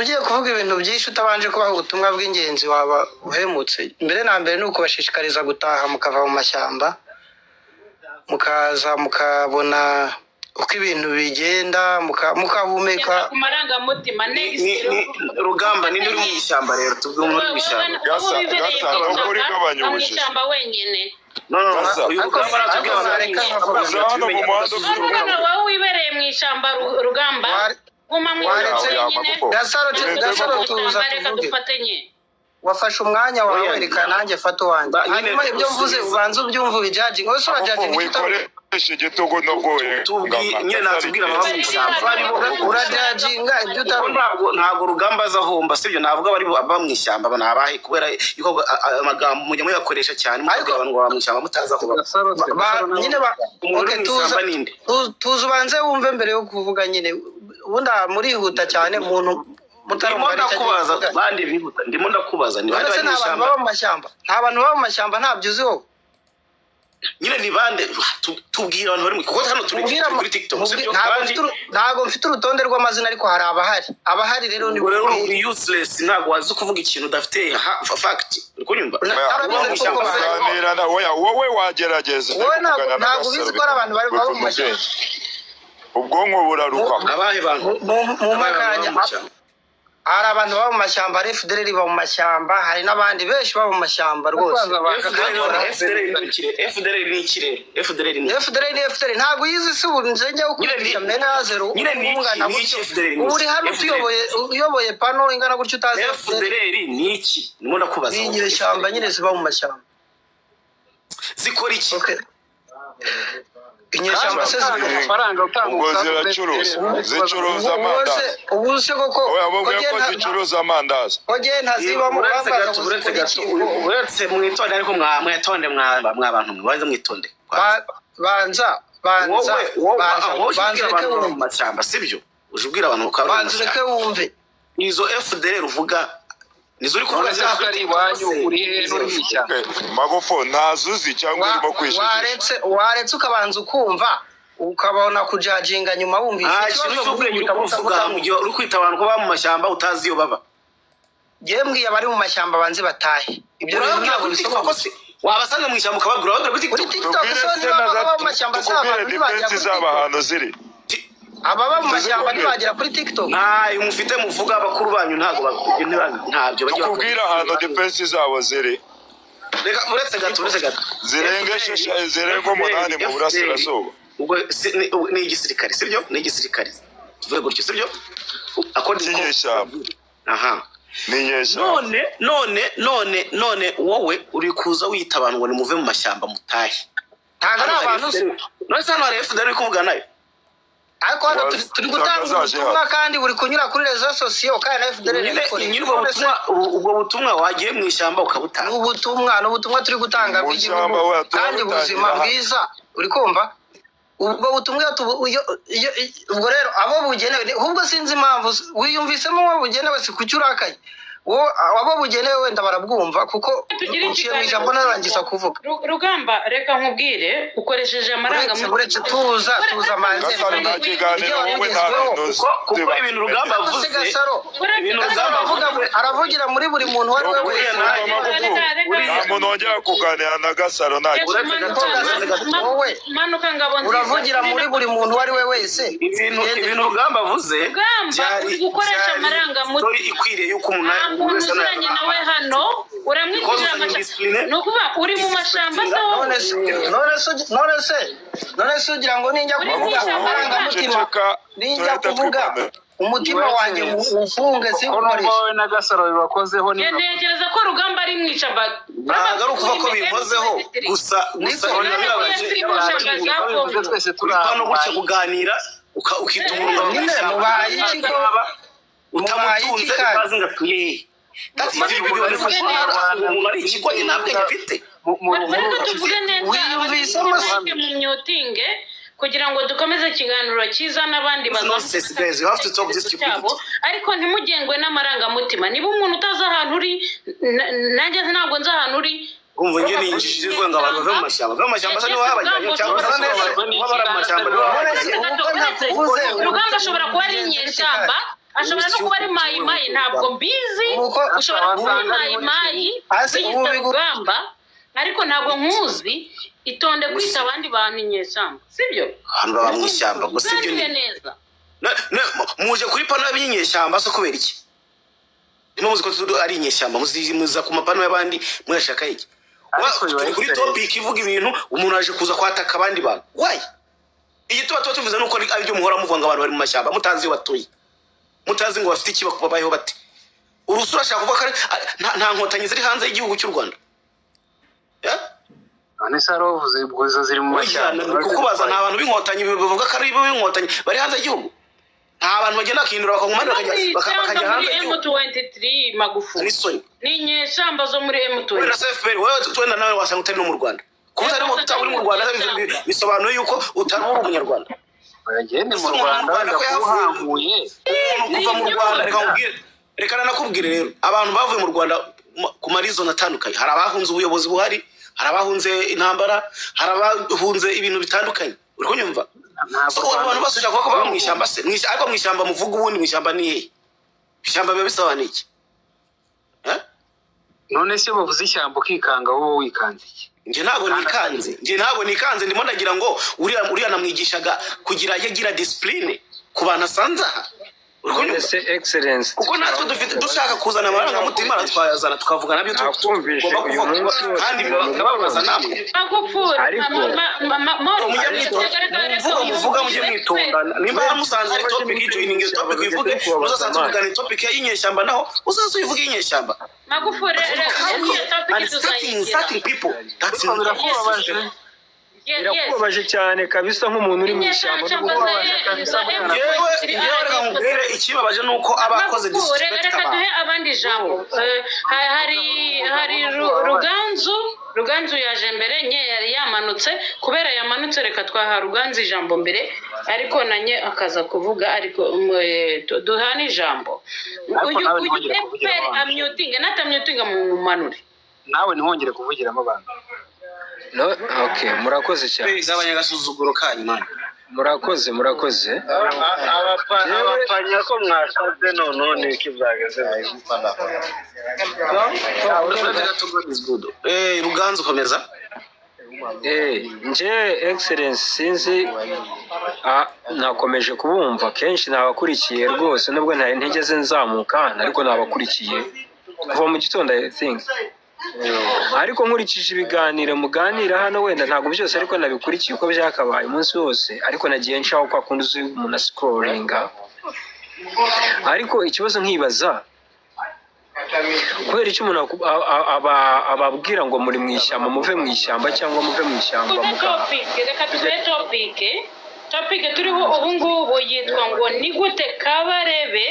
ugiye kuvuga ibintu byinshi utabanje kubaha ubutumwa bw'ingenzi waba uhemutse. Mbere na mbere ni ukubashishikariza gutaha, mukava mu mashyamba, mukaza mukabona uko ibintu bigenda, mukahumeka. Ku marangamutima. Ni- ni- Rugamba, ninde uri mu ishyamba rero? Tubwire umuntu uri mu ishyamba. Gasa, Gasa, ni ukuri gabanya mu ubujiji. ishyamba wenyine. No, no, no. Gasa. Uyu Ariko Rugamba aratubwira ariko abantu bari mu wareka ishyamba. nkavuga. Uza hano mu muhanda ufite Urabona, urugamba. wowe wibereye mu ishyamba, Rugamba, guma mu Oya, ishyamba oya, wenyine. Magufu. Gasaro, Uretse Gasaro, ko- tuza Reka tuvuge. dufatanye. Wafashe umwanya wawe, Oya. reka nanjye fata uwanjye. Nyine Hanyuma ibyo mvuze usubiza. ubanze ubyumve, ubijudginge. Wowe se urajudginga Magufu, icyo utavuga? wikoresha igitugu no guhengama. Nyine natubwira ababa mu ishyamba barimo. Urajudginga ibyo Kuko utavuga. ntabwo Rugamba aza ahomba, sibyo? Navuga bari aba mu ishyamba ni abahe? Kubera yuko amagambo mujya muyakoresha cyane, mukabwira abantu ngo baba mu ishyamba mutazi aho baba. Gasaro se, Gasaro nawe. Nyine ba Umuntu okay, uri mu tuza ishyamba ninde? Tuza ubanze wumve mbere yo kuvuga. Nyine ubundi aha murihuta cyane, umuntu Ndimo mutarumva icyo agiye ndakubaza kuvuga. bande bihuta? Ndimo ndakubaza ni bande None se bari mu nta bantu ishyamba? baba mu mashyamba? Nta bantu baba mu mashyamba, ntabyo uzi wowe? Nyine ni bande? Tubwire abantu bari mu, kuko hano turi Mubwire turi kuri TikTok, sibyo? ntabwo Kandi ntabwo mfite urutonde rw'amazina, ariko hari abahari. Abahari rero ni ubwo rero uri useless, ntabwo wazi kuvuga ikintu udafite fact. Uri kunyumva? Urabizi Uba mu ko ishyamba bahari. Kuganira na oya, wowe wagerageza. Wowe Ariko kuganira na ntabwo Gasaro ubizi ko hari abantu bari baba mu bivuna mashyamba. ubwenge, ubwonko buraruha. Abahe bantu? Mu Abahe bantu baba makanya mu ishyamba? Hari abantu baba mu mashyamba, hari FDLR iba mu mashyamba, hari n'abandi benshi baba mu mashyamba rwose. Baza ba FDLR Gasaro. FDLR ni ikire, FDLR ni ikire, FDLR ni iki? FDLR ni FDLR, ntabwo uyizi se? Ubu nje njya Nyine ni kukwigisha mena zero nyine ni iki ungana ni iki gutyo FDLR ni ubu uri iki hano FDLR utuyoboye, uyoboye pano ingana gutyo utazi FDLR? FDLR ni iki? Ndimo ndakubaza Ni wowe. inyeshyamba FDLR nyine ziba mu mashyamba. Zikora iki? Okay. Inyeshyamba se utanga zikora amafaranga, utanga Ubwo umusanzu kuri ziracuruza FDLR. zicuruza ubu se amandazi. Ubu se koko Oya, ko mubwiye njye ko zicuruza amandazi. ko njye ntazibamo, Uretse urambaza gato, ngo uretse zikora gato, iki? Uretse mwitonde, ariko mwitonde mwa bantu mwe, banze mwitonde kwanza. Banza banza Wowe banza wowe uje banza ubwira ureke abantu baba mu wumve. mashyamba, sibyo? Uje ubwira abantu ko bari mu Banza ureke mashyamba. wumve. Izo FDLR uvuga nizo uri kuvuga None se ziri ko kuri ari TikTok iwanyu se? uri hehe n'uri mu ishyamba? Okay, Magufu, ntazo uzi cyangwa urimo kwijijisha? Waretse ukabanza ukumva, ukabona kujajinga nyuma wumvise. Nta Ikibazo kintu cy'ubwenge uri guhita kuvuga mu gihe uri kwita abantu ko baba mu mashyamba utazi iyo baba. Njyewe mbwiye abari mu mashyamba banze batahe. Ibyo bintu Urababwira ntabwo kuri TikTok bisobanutse. se? Wabasanga mu ishyamba ukababwira, urababwira kuri Kuri TikTok? TikTok Tubwire so se niba na baba mu mashyamba si tukubwire abantu ntibagera defense kuri zabo TikTok. ahantu ziri. Ababa mu mashyamba Tuzikubwire. ntibagera kuri TikTok. Ntayo mufite muvuga, abakuru banyu ntabwo ntabyo bajya bakora. Tukubwire ahantu defense zabo ziri. Reka, uretse gato, uretse gato. Zirenga zirenga 8 mu burasirazuba. Ubwo ni igisirikare, sibyo? Ni igisirikare, tuvuge gutyo, sibyo? According ko Cy'inyeshyamba. Aha. Ni inyeshyamba. None wowe uri kuza wita abantu ngo nimuve mu mashyamba mutahe. Ntabwo ari Hano hari abantu se. FDLR. None se hano hari FDLR uri kuvuga nayo? Ariko hano turi gutanga Zaje ubutumwa hano. kandi buri kunyura kuri réseaux sociaux, kandi na FDLR Nyine ikoresha. nyine ubwo None se butumwa, ubwo butumwa wagiye mu ishyamba ukabutanga. Ni ubutumwa turi gutanga Mu bw'igihugu ishyamba we kandi ubuzima turabutangira. bwiza, uri kumva? Ubwo butumwa ubwo rero abo bugenewe ahubwo sinzi impamvu wiyumvisemo uwo bugenewe, si kuki urakaye? Abo bugenewe wenda barabwumva kuko Tugire uciye mu ikiganiro. ijambo narangiza kuvuga. Rugamba, reka nkubwire, ukoresheje Uretse amarangamutima. uretse, tuza tuza manze. Gasaro, nta kiganiro, Ibyo wowe nta wagezweho. bintu uzi. Kuko ibintu Rugamba Se avuze, Gasaro, ibintu Gasaro Rugamba aravuga avuze aravugira muri buri muntu uwo ari we Ni ukuri wese. numva Magufu, nta muntu wongera kuganira na Gasaro, nta Uretse gato, uretse gato. Wowe Manuka, ngabo nziza. uravugira muri buri muntu uwo ari we wese. Ibintu Bigende. ibintu Rugamba avuze Rugamba, byari uri gukoresha byari amarangamutima. story ikwiriye yuko umuntu Nta umuntu muntu wese uziranye nawe hano, uramwitirira amashyamba. Ni ukuvuga uri mu mashyamba se wowe? None se ugira ngo ninjya Uri mu kuvuga ishyamba? amarangamutima, Ceceka, ninjya turahita kuvuga twikomeza. umutima wanjye ufunge Ko numva siwukoreshe? wowe na Gasaro bibakozeho ni Ntekereza ko Rugamba ari mu ishyamba. Ntabwo ari ukuvuga ko binkozeho gusa gusa. Niko. Biba bibabaje. Turi mu ishyamba za bivuze Kongo. twese Uri hano gutya turi kuganira ukita umuntu ngo Nyine mu ishyamba mubaye iki ko mubaye iki utamutunze kandi? utazi ngo atuye hehe. That's it, ibyo bintu umuntu ari ikigoryi, nta bwenge afite. Reka tuvuge neza. Wiyumvisemo se? Abadepite mu myutinge kugira ngo dukomeze ikiganiro cyiza n'abandi. Nonsense, guys, you have to stop this stupidity. Cyabo, ariko ntimugengwe n'amarangamutima. Niba umuntu utazi ahantu uri, nanjye ntabwo nzi ahantu uri. Umva, njye ninjije ivuga ngo abantu bave mu mashyamba, bave mu mashyamba se nibo babajyanye, cyangwa se kuba bari mu mashyamba nibo None se babajyanye? ubu ko ntakuvuze? Rugamba ashobora kuba ari inyeshyamba, ashobora no kuba ari mayimayi, ntabwo mbizi. Ushobora kuba ari mayimayi Ase, ubu wiyita Rugamba, ariko ntabwo nkuzi. Itonde kwita abandi bantu inyeshyamba, sibyo? Abantu baba mu ishyamba gusa ibyo Tuganire ni neza. Muje kuri pano y'inyeshyamba se kubera iki? Niba muzi ko turi ari inyeshyamba, muza ku mapano y'abandi muyashaka iki? Ariko biba Turi kuri excellent. topic ivuga ibintu, umuntu aje kuza kwataka abandi bantu. Why? Igituma tuba tuvuze nuko aribyo muhora muvuga ngo abantu bari mu mashyamba mutazi iyo batuye, mutazi ngo bafite iki, babayeho bate. Urusura ashaka kuvuga ko nta nkotanyi ziri hanze y'igihugu cy'u Rwanda. Eh? None se hari uvuze ubwo izo ziri mu Burya mashyamba? ni kukubaza, nta bantu b'inkotanyi bavuga ko ari bo b'inkotanyi bari hanze y'igihugu? Nta bantu bagenda bakihindura bakaguma bakajya Muri hanze y'igihugu? M23, Magufu. N'isoni. Ni inyeshyamba zo muri M23. Wenda se FPR, wowe wenda nawe wasanga utari no mu Rwanda. Kuba utari uri mu Rwanda bisobanuye yuko utari uri umunyarwanda? Bagende mu Ese umuntu Rwanda mu Rwanda wenda ko kuba yavuye uhambuye. Umuntu kuva mu Rwanda, reka nkubwire, reka nanakubwire rero, abantu bavuye mu Rwanda ku marizoni atandukanye, hari abahunze ubuyobozi buhari, hari abahunze intambara, hari abahunze ibintu bitandukanye, uri kunyumva? Ntabwo So, abo bantu bose ushaka kuvuga ko baba mu ishyamba se? Ariko mu ishyamba muvuga, ubundi mu ishyamba ni hehe? Ishyamba biba bisobanuye iki? Eh? None se bavuze ishyamba ukikanga, wowe wikanze iki? Njye ntabwo nikanze, njye ntabwo nikanze. Ndimo ndagira ngo uriya namwigishaga kugira ajye agira discipline ku bantu asanze aha. Uri kunyumva? Ese Excellence, Kuko natwe dufite, dushaka kuzana amarangamutima twayazana, tukavuga nabyo Nakumvishe tugomba uyu kuvuga munsi wose kandi bikababaza namwe. Magufuli. Ariko- Mujye mwitonda, muvuga muvuga mujye mwitonda. Nimba musanze ari topic, joining iyo topic uyivuge. Muzasanze uvugana topic y'inyeshyamba, naho uzaze uyivuge y'inyeshyamba. Magufuli, reka iyo topic And starting tuzayigira. insulting people, that's Ariko birakubabaje. Yes. Birakubabaje cyane kabisa, nk'umuntu uri mu ishyamba uri Inyeshyamba gukora. za Yewe, reka nkubwire, ikibabaje ni uko aba akoze Magufuli, disrespect reka abantu. duhe abandi ijambo. Hari Ruganzu. Ruganzu yaje mbere, nye yari yamanutse. Kubera yamanutse, reka twaha Ruganzu ijambo mbere, ariko nanye akaza kuvuga. Ariko duhane ijambo. Ariko Uyu nawe uyu ntwongere kuvugira FPR abantu. Amyutinge, natamyutinga mu manure. Nawe ntiwongere kuvugiramo abantu. No, okay, murakoze cyane. Gabanya agasuzuguro kanyu, man. Murakoze, murakoze. Abapanya ko mwasaze, none ni iki byageze? Is good. Ruganzu, komeza. Nje Excellence, sinzi, nakomeje kubumva kenshi, nabakurikiye rwose, nubwo ntari ntigeze nzamuka hano, ariko nabakurikiye kuva mu gitondo, I think. Ariko nkurikije ibiganiro muganira hano, wenda ntabwo byose ariko nabikurikiye uko byakabaye umunsi wose, ariko nagiye nshaho kwa kundi uzi umuntu ascrollinga. Ariko ikibazo nkibaza, kubera icyo umuntu ababwira ngo muri mu ishyamba, muve mu ishyamba, cyangwa muve mu ishyamba Tuve muka topic, reka tuve topic. Topic turiho ubu ngubu yitwa ngo ni gute Kabarebe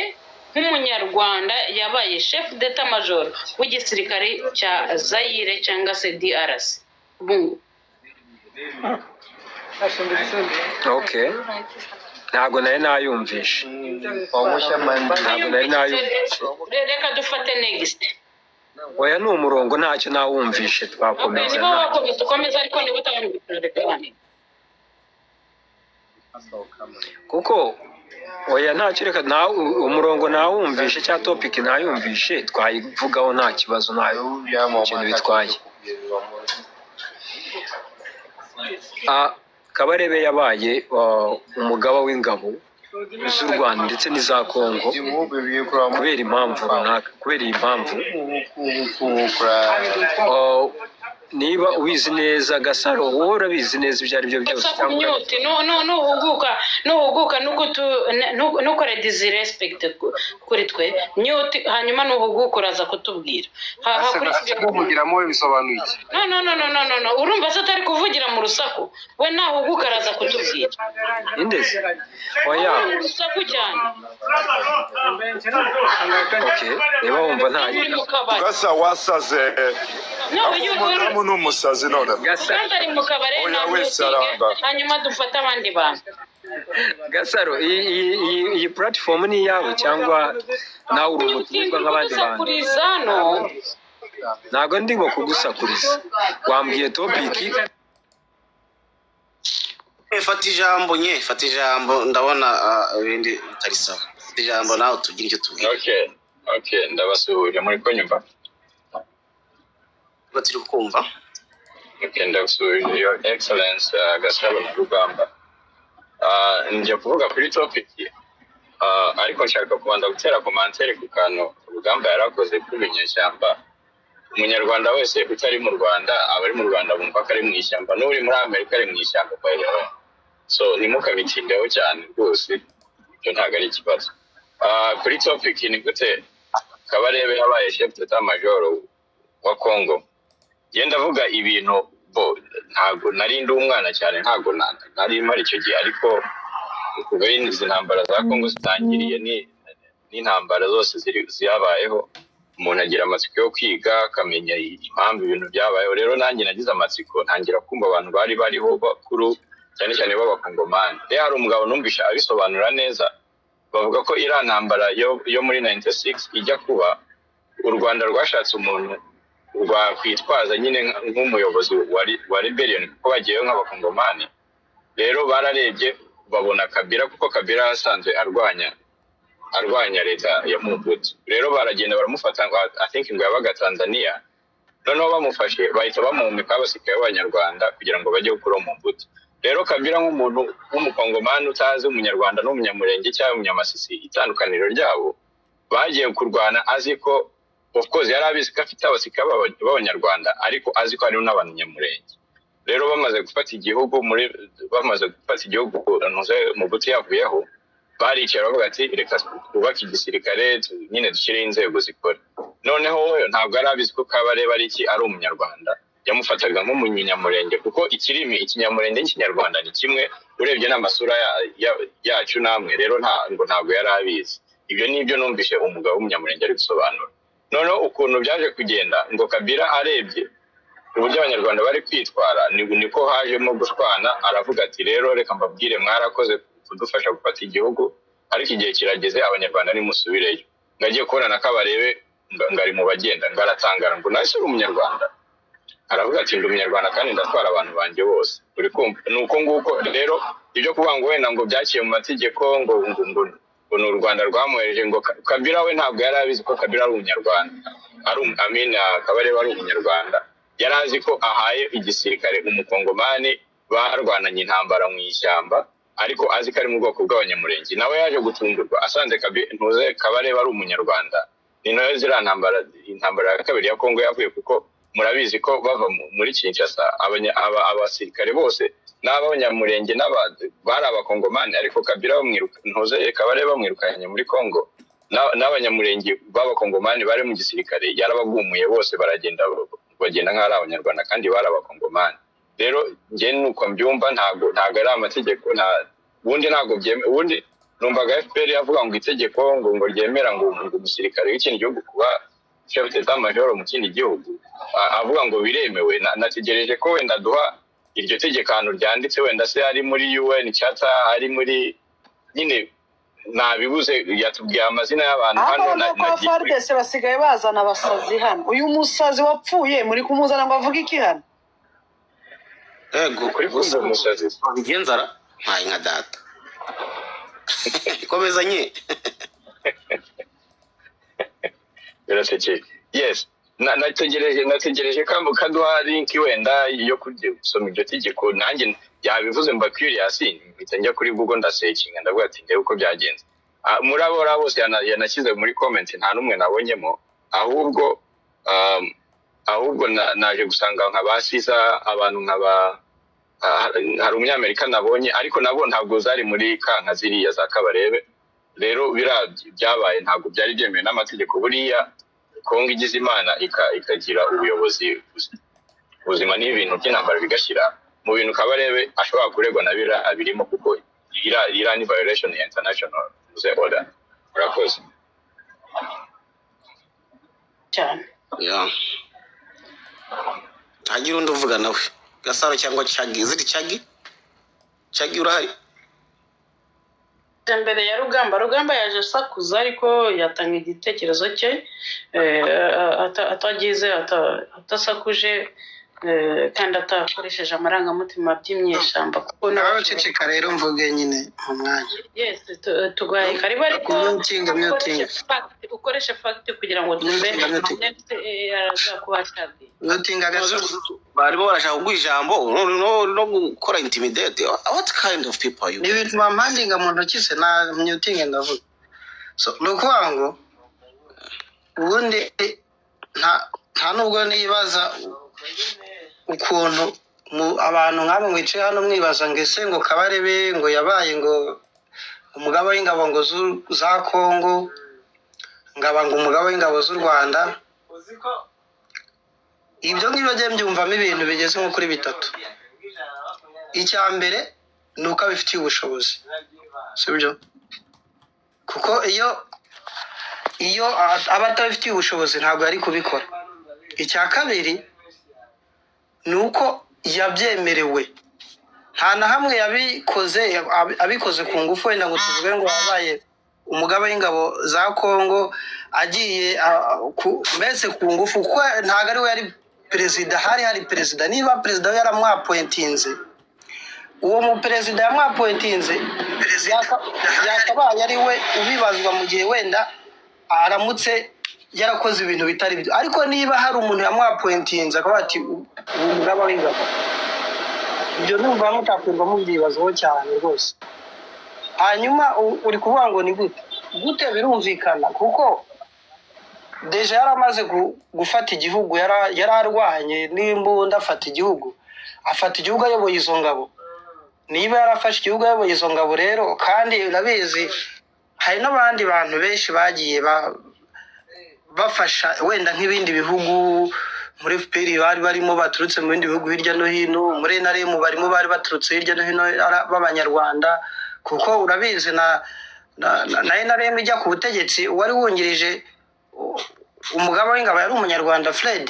nk'umunyarwanda yabaye chef d'état major w'igisirikare cya Zaire cyangwa se DRC ubu ngubu. Okay, ntabwo nari nayumvishe, ntabwo nari nayumvishe. Reka dufate next. Oya, ni umurongo, ntacyo nawumvishe. Okay, twakomeza, niba ntacyo. wakomeza ukomeza, ariko niba utayumvishe reka hano. Kuko oya, ntacyo, reka na umurongo nawumvishe cya topic nayumvishe, twayivugaho nta kibazo, nta kintu bitwaye. Kabarebe yabaye umugaba w'ingabo z'u Rwanda ndetse n'iza Kongo kubera impamvu runaka, kubera iyi mpamvu. Niba ubizi neza Gasaro, wowe urabizi neza ibyo ari byo byose Gusa cyangwa kumyuti nuhuguka ntukore disrespect kuri twe, mute, hanyuma nuhuguka uraza kutubwira hakurikije. Kuvugiramo bisobanuye iki? No, no, no, no, no, no, no, urumva se atari kuvugira mu rusaku? We nahuguka araza kutubwira. Indezi, oya. Uri mu rusaku cyane. Okay, niba wumva nta Uri mu kabari. Gasa wasaze. No, uyu Umudamu ni umusazi none. Gasa. Kandi ari mu kabari. Oya, we Nta saramba. Hanyuma dufate abandi bantu. Gasaro, iyi platform ni iyawe cyangwa nawe uri umutumirwa nk'abandi bantu? Kudusakuriza no. Ntabwo ndimo kugusakuriza, wambwiye topic. Fata ijambo nye, fata ijambo, ndabona ibindi bitari sawa. Fata ijambo nawe tugire icyo tubwira. Okay, ndabasuhuje. Muri kunyumva? Niba turi kumva. Okay, ndabasuhuje, Your Excellence, Gasaro na Rugamba. Njya kuvuga kuri topic, ariko nshaka kubanza gutera commentaire ku kantu Rugamba yarakoze kuri binyeshyamba. Umunyarwanda wese utari mu Rwanda, abari mu Rwanda bumva ko ari mu ishyamba, n'uri muri Amerika ari mu ishyamba, by the way. So ntimukabitindeho cyane rwose, ibyo ntabwo ari ikibazo. Kuri topic, ni gute Kabarebe yabaye chef d'état major wa Congo? Njye ndavuga ibintu bo ntabwo nari ndi umwana cyane, ntabwo nari mpari icyo gihe, ariko kuva izi ntambara za Congo zitangiriye ni n'intambara zose ziri zabayeho, umuntu agira amatsiko yo kwiga akamenya impamvu ibintu byabayeho. Rero nanjye nagize amatsiko, ntangira kumva abantu bari bariho bakuru, cyane cyane b'abakongomani. Rero hari umugabo numvisha abisobanura neza, bavuga ko iriya ntambara yo muri 96 ijya kuba, u Rwanda rwashatse umuntu rwakwitwaza nyine nk'umuyobozi wa rebellion, kuko bagiyeyo nk'abakongomani. Rero bararebye babona Kabila, kuko Kabila yasanzwe arwanya leta ya Mobutu. Rero baragenda baramufata, ngo I think ngo yabaga Tanzania. Noneho bamufashe bahita bamwomeka abasirikare b'abanyarwanda kugira ngo bajye gukura Mobutu. Rero Kabila nk'umuntu w'umukongomani utazi umunyarwanda n'umunyamurenge cyangwa umunyamasisi itandukaniro ryabo, bagiye kurwana azi ko, of course, yari abizi ko afite abasirikare b'abanyarwanda, ariko azi ko hariho n'abanyamurenge. Rero bamaze gufata igihugu, ntuze Mobutu yavuyeho, baricaye baravuga ati: "Reka twubake igisirikare, nyine dushyireho inzego zikora." Noneho we ntabwo yari abizi ko Kabarebe ari iki, ari umunyarwanda. Yamufataga nk'umunyamurenge, kuko ikirimi ikinyamurenge n'ikinyarwanda ni kimwe, urebye n'amasura yacu namwe. Rero ntabwo yari abizi. Ibyo ni ibyo numvise umugabo w'umunyamurenge ari gusobanura. Noneho ukuntu byaje kugenda, ngo Kabila arebye uburyo abanyarwanda bari kwitwara, niko hajemo gushwana. Aravuga ati: "Rero reka mbabwire, mwarakoze kudufasha gufata igihugu, ariko igihe kirageze, abanyarwanda nimusubireyo." Ngo agiye kubona na Kabarebe ngo ari mu bagenda, ngo aratangara, ngo: "Nawe se uri umunyarwanda?" Aravuga ati: "Ndi umunyarwanda kandi ndatwara abantu banjye bose." Uri kumva, ni uko nguko. Rero ibyo kuvuga ngo wenda ngo byaciye mu mategeko, ngo ni u Rwanda rwamwohereje, ngo Kabila we ntabwo yari abizi ko Kabila ari umunyarwanda, ari amina Kabarebe ari umunyarwanda. Yari azi ko ahaye igisirikare umukongomani barwananye intambara mu ishyamba, ariko azi ko ari mu bwoko bw'abanyamurenge. Nawe yaje gutungurwa asanze ntuze Kabarebe ari umunyarwanda. Ni nayo ziriya ntambara, intambara ya kabiri ya Kongo yavuye, kuko murabizi ko bava muri Kinshasa, abasirikare bose n'abanyamurenge bari abakongomani, ariko Kabila bamwiruka, ntuze Kabarebe bamwirukanye muri Kongo, n'abanyamurenge b'abakongomani bari mu gisirikare yarabagumuye bose, baragenda, bagenda nk'aho ari abanyarwanda kandi bari abakongomani. Rero njye nuko mbyumva, ntabwo ari amategeko. Nta ubundi ntabwo byeme. Ubundi numvaga FPR yavuga ngo itegeko ngo ryemera ngo umusirikare w'ikindi gihugu kuba chef d'état major mu kindi gihugu, avuga ngo biremewe. Nategereje ko wenda duha iryo tegeko ahantu ryanditse, wenda se ari muri UN Charter, ari muri nyine, nabibuze. Yatubwiye amazina y'abantu hano. Ariko no kwa nagiye FARDC basigaye bazana abasazi hano. Uyu musazi wapfuye muri kumuzana ngo avuge iki hano? Ego. Kuri kumva umusazi. Bigenzara ntaye nka data, komeza nye. Birasekeye. Yes, nategereje ko kaduha link wenda yo gusoma iryo tegeko. Nanjye yabivuze mba curious, mpita njya kuri Google, ndasearchinga, ndavuga ati ndebe uko byagenze. Muri abo rero bose yanashyize muri comment, nta n'umwe nabonyemo. Ahubwo naje gusanga nka ba Siza, abantu nka ba hari umunyamerika nabonye, ariko nabo ntabwo zari muri kanka ziriya za Kabarebe. Rero biriya byabaye ntabwo byari byemewe n'amategeko. Buriya Kongo igize Imana ikagira ubuyobozi buzima n'ibintu by'intambara bigashyira mu bintu, Kabarebe ashobora kuregwa na biriya abirimo, kuko iriya ni violation ya international order. Murakoze. Cyane. Ya, hagira undi uvuga nawe, Gasaro cyangwa Cagi. Ziri Cagi, Cagi urahari? Mbere ya Rugamba, Rugamba yaje asakuza, ariko yatanga igitekerezo cye atagize atasakuje, kandi atakoresheje amarangamutima by'imyeshyamba, kuko Nawe ceceka rero, mvuge nyine mu mwanya. Yes, tuguhaye karibu, ariko Mutinga, mutinga. ukoreshe fact kugira ngo twumve. Mutinga, mutinga. Next araza kuba Cagi. Mutinga, Gasaro. Barimo barashaka kuguha ijambo no gukora intimidate. What kind of people are you? Ni ibintu bampandinga mu ntoki se na mutinga, ndavuga. So ni ukuvuga ngo ubundi nta nubwo nibaza ukuntu abantu nk'abo mwicaye hano mwibaza ngo ese ngo Kabarebe ngo yabaye ngo umugaba w'ingabo ngo za Kongo, ngaba ngo umugaba w'ingabo z'u Rwanda. Ibyo ngibyo njye mbyumvamo ibintu bigeze nko kuri bitatu. Icya mbere ni uko abifitiye ubushobozi, sibyo? Kuko iyo aba atabifitiye ubushobozi ntabwo yari kubikora. Icya kabiri ni uko yabyemerewe. Nta na hamwe yabikoze abikoze ku ngufu, wenda ngo tuvuge ngo wabaye umugaba w'ingabo za Kongo agiye mbese ku ngufu, kuko ntabwo ari we yari perezida, hari perezida. Niba perezida we yaramwapointinze, uwo muperezida yamwapointinze yakabaye ari we ubibazwa mu gihe wenda aramutse yarakoze ibintu bitari byo. Ariko niba hari umuntu yamwapointinze akavuga ati: "Ubu umugaba w'ingabo," Ibyo numva mutakwirwa mubyibazaho cyane rwose. Hanyuma uri kuvuga ngo ni gute gute? Birumvikana, kuko déjà yaramaze gufata igihugu, yari arwanye n'imbunda, afata igihugu, afata igihugu ayoboye izo ngabo. Niba yarafashe igihugu ayoboye izo ngabo rero, kandi urabizi hari n'abandi bantu benshi bagiye bafasha wenda nk'ibindi bihugu muri FPR bari barimo baturutse mu bindi bihugu hirya no hino, muri NRM barimo bari baturutse hirya no hino b'Abanyarwanda, kuko urabizi na NRM ijya ku butegetsi, uwari wungirije umugaba w'ingabo yari Umunyarwanda, Fred.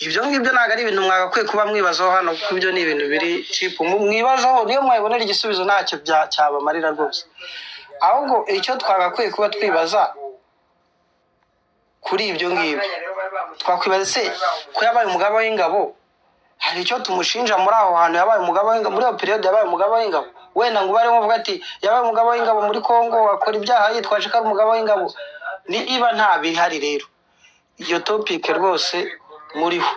Ibyo ngibyo ntabwo ari ibintu mwagakwiye kuba mwibazaho hano, kuko ibyo ni ibintu biri cheap mwibazaho. Niyo mwabibonera igisubizo ntacyo cyabamarira rwose. Ahubwo icyo twagakwiye kuba twibaza kuri ibyo ngibyo, twakwibaza se ko yabaye umugaba w'ingabo, hari icyo tumushinja muri aho hantu yabaye umugaba w'ingabo, muri iyo période yabaye umugaba w'ingabo? Wenda ngo ubare uvuga ati yabaye umugaba w'ingabo muri Congo, akora ibyaha yitwaje ko ari umugaba w'ingabo. Niba nta bihari rero, iyo topic rwose muriho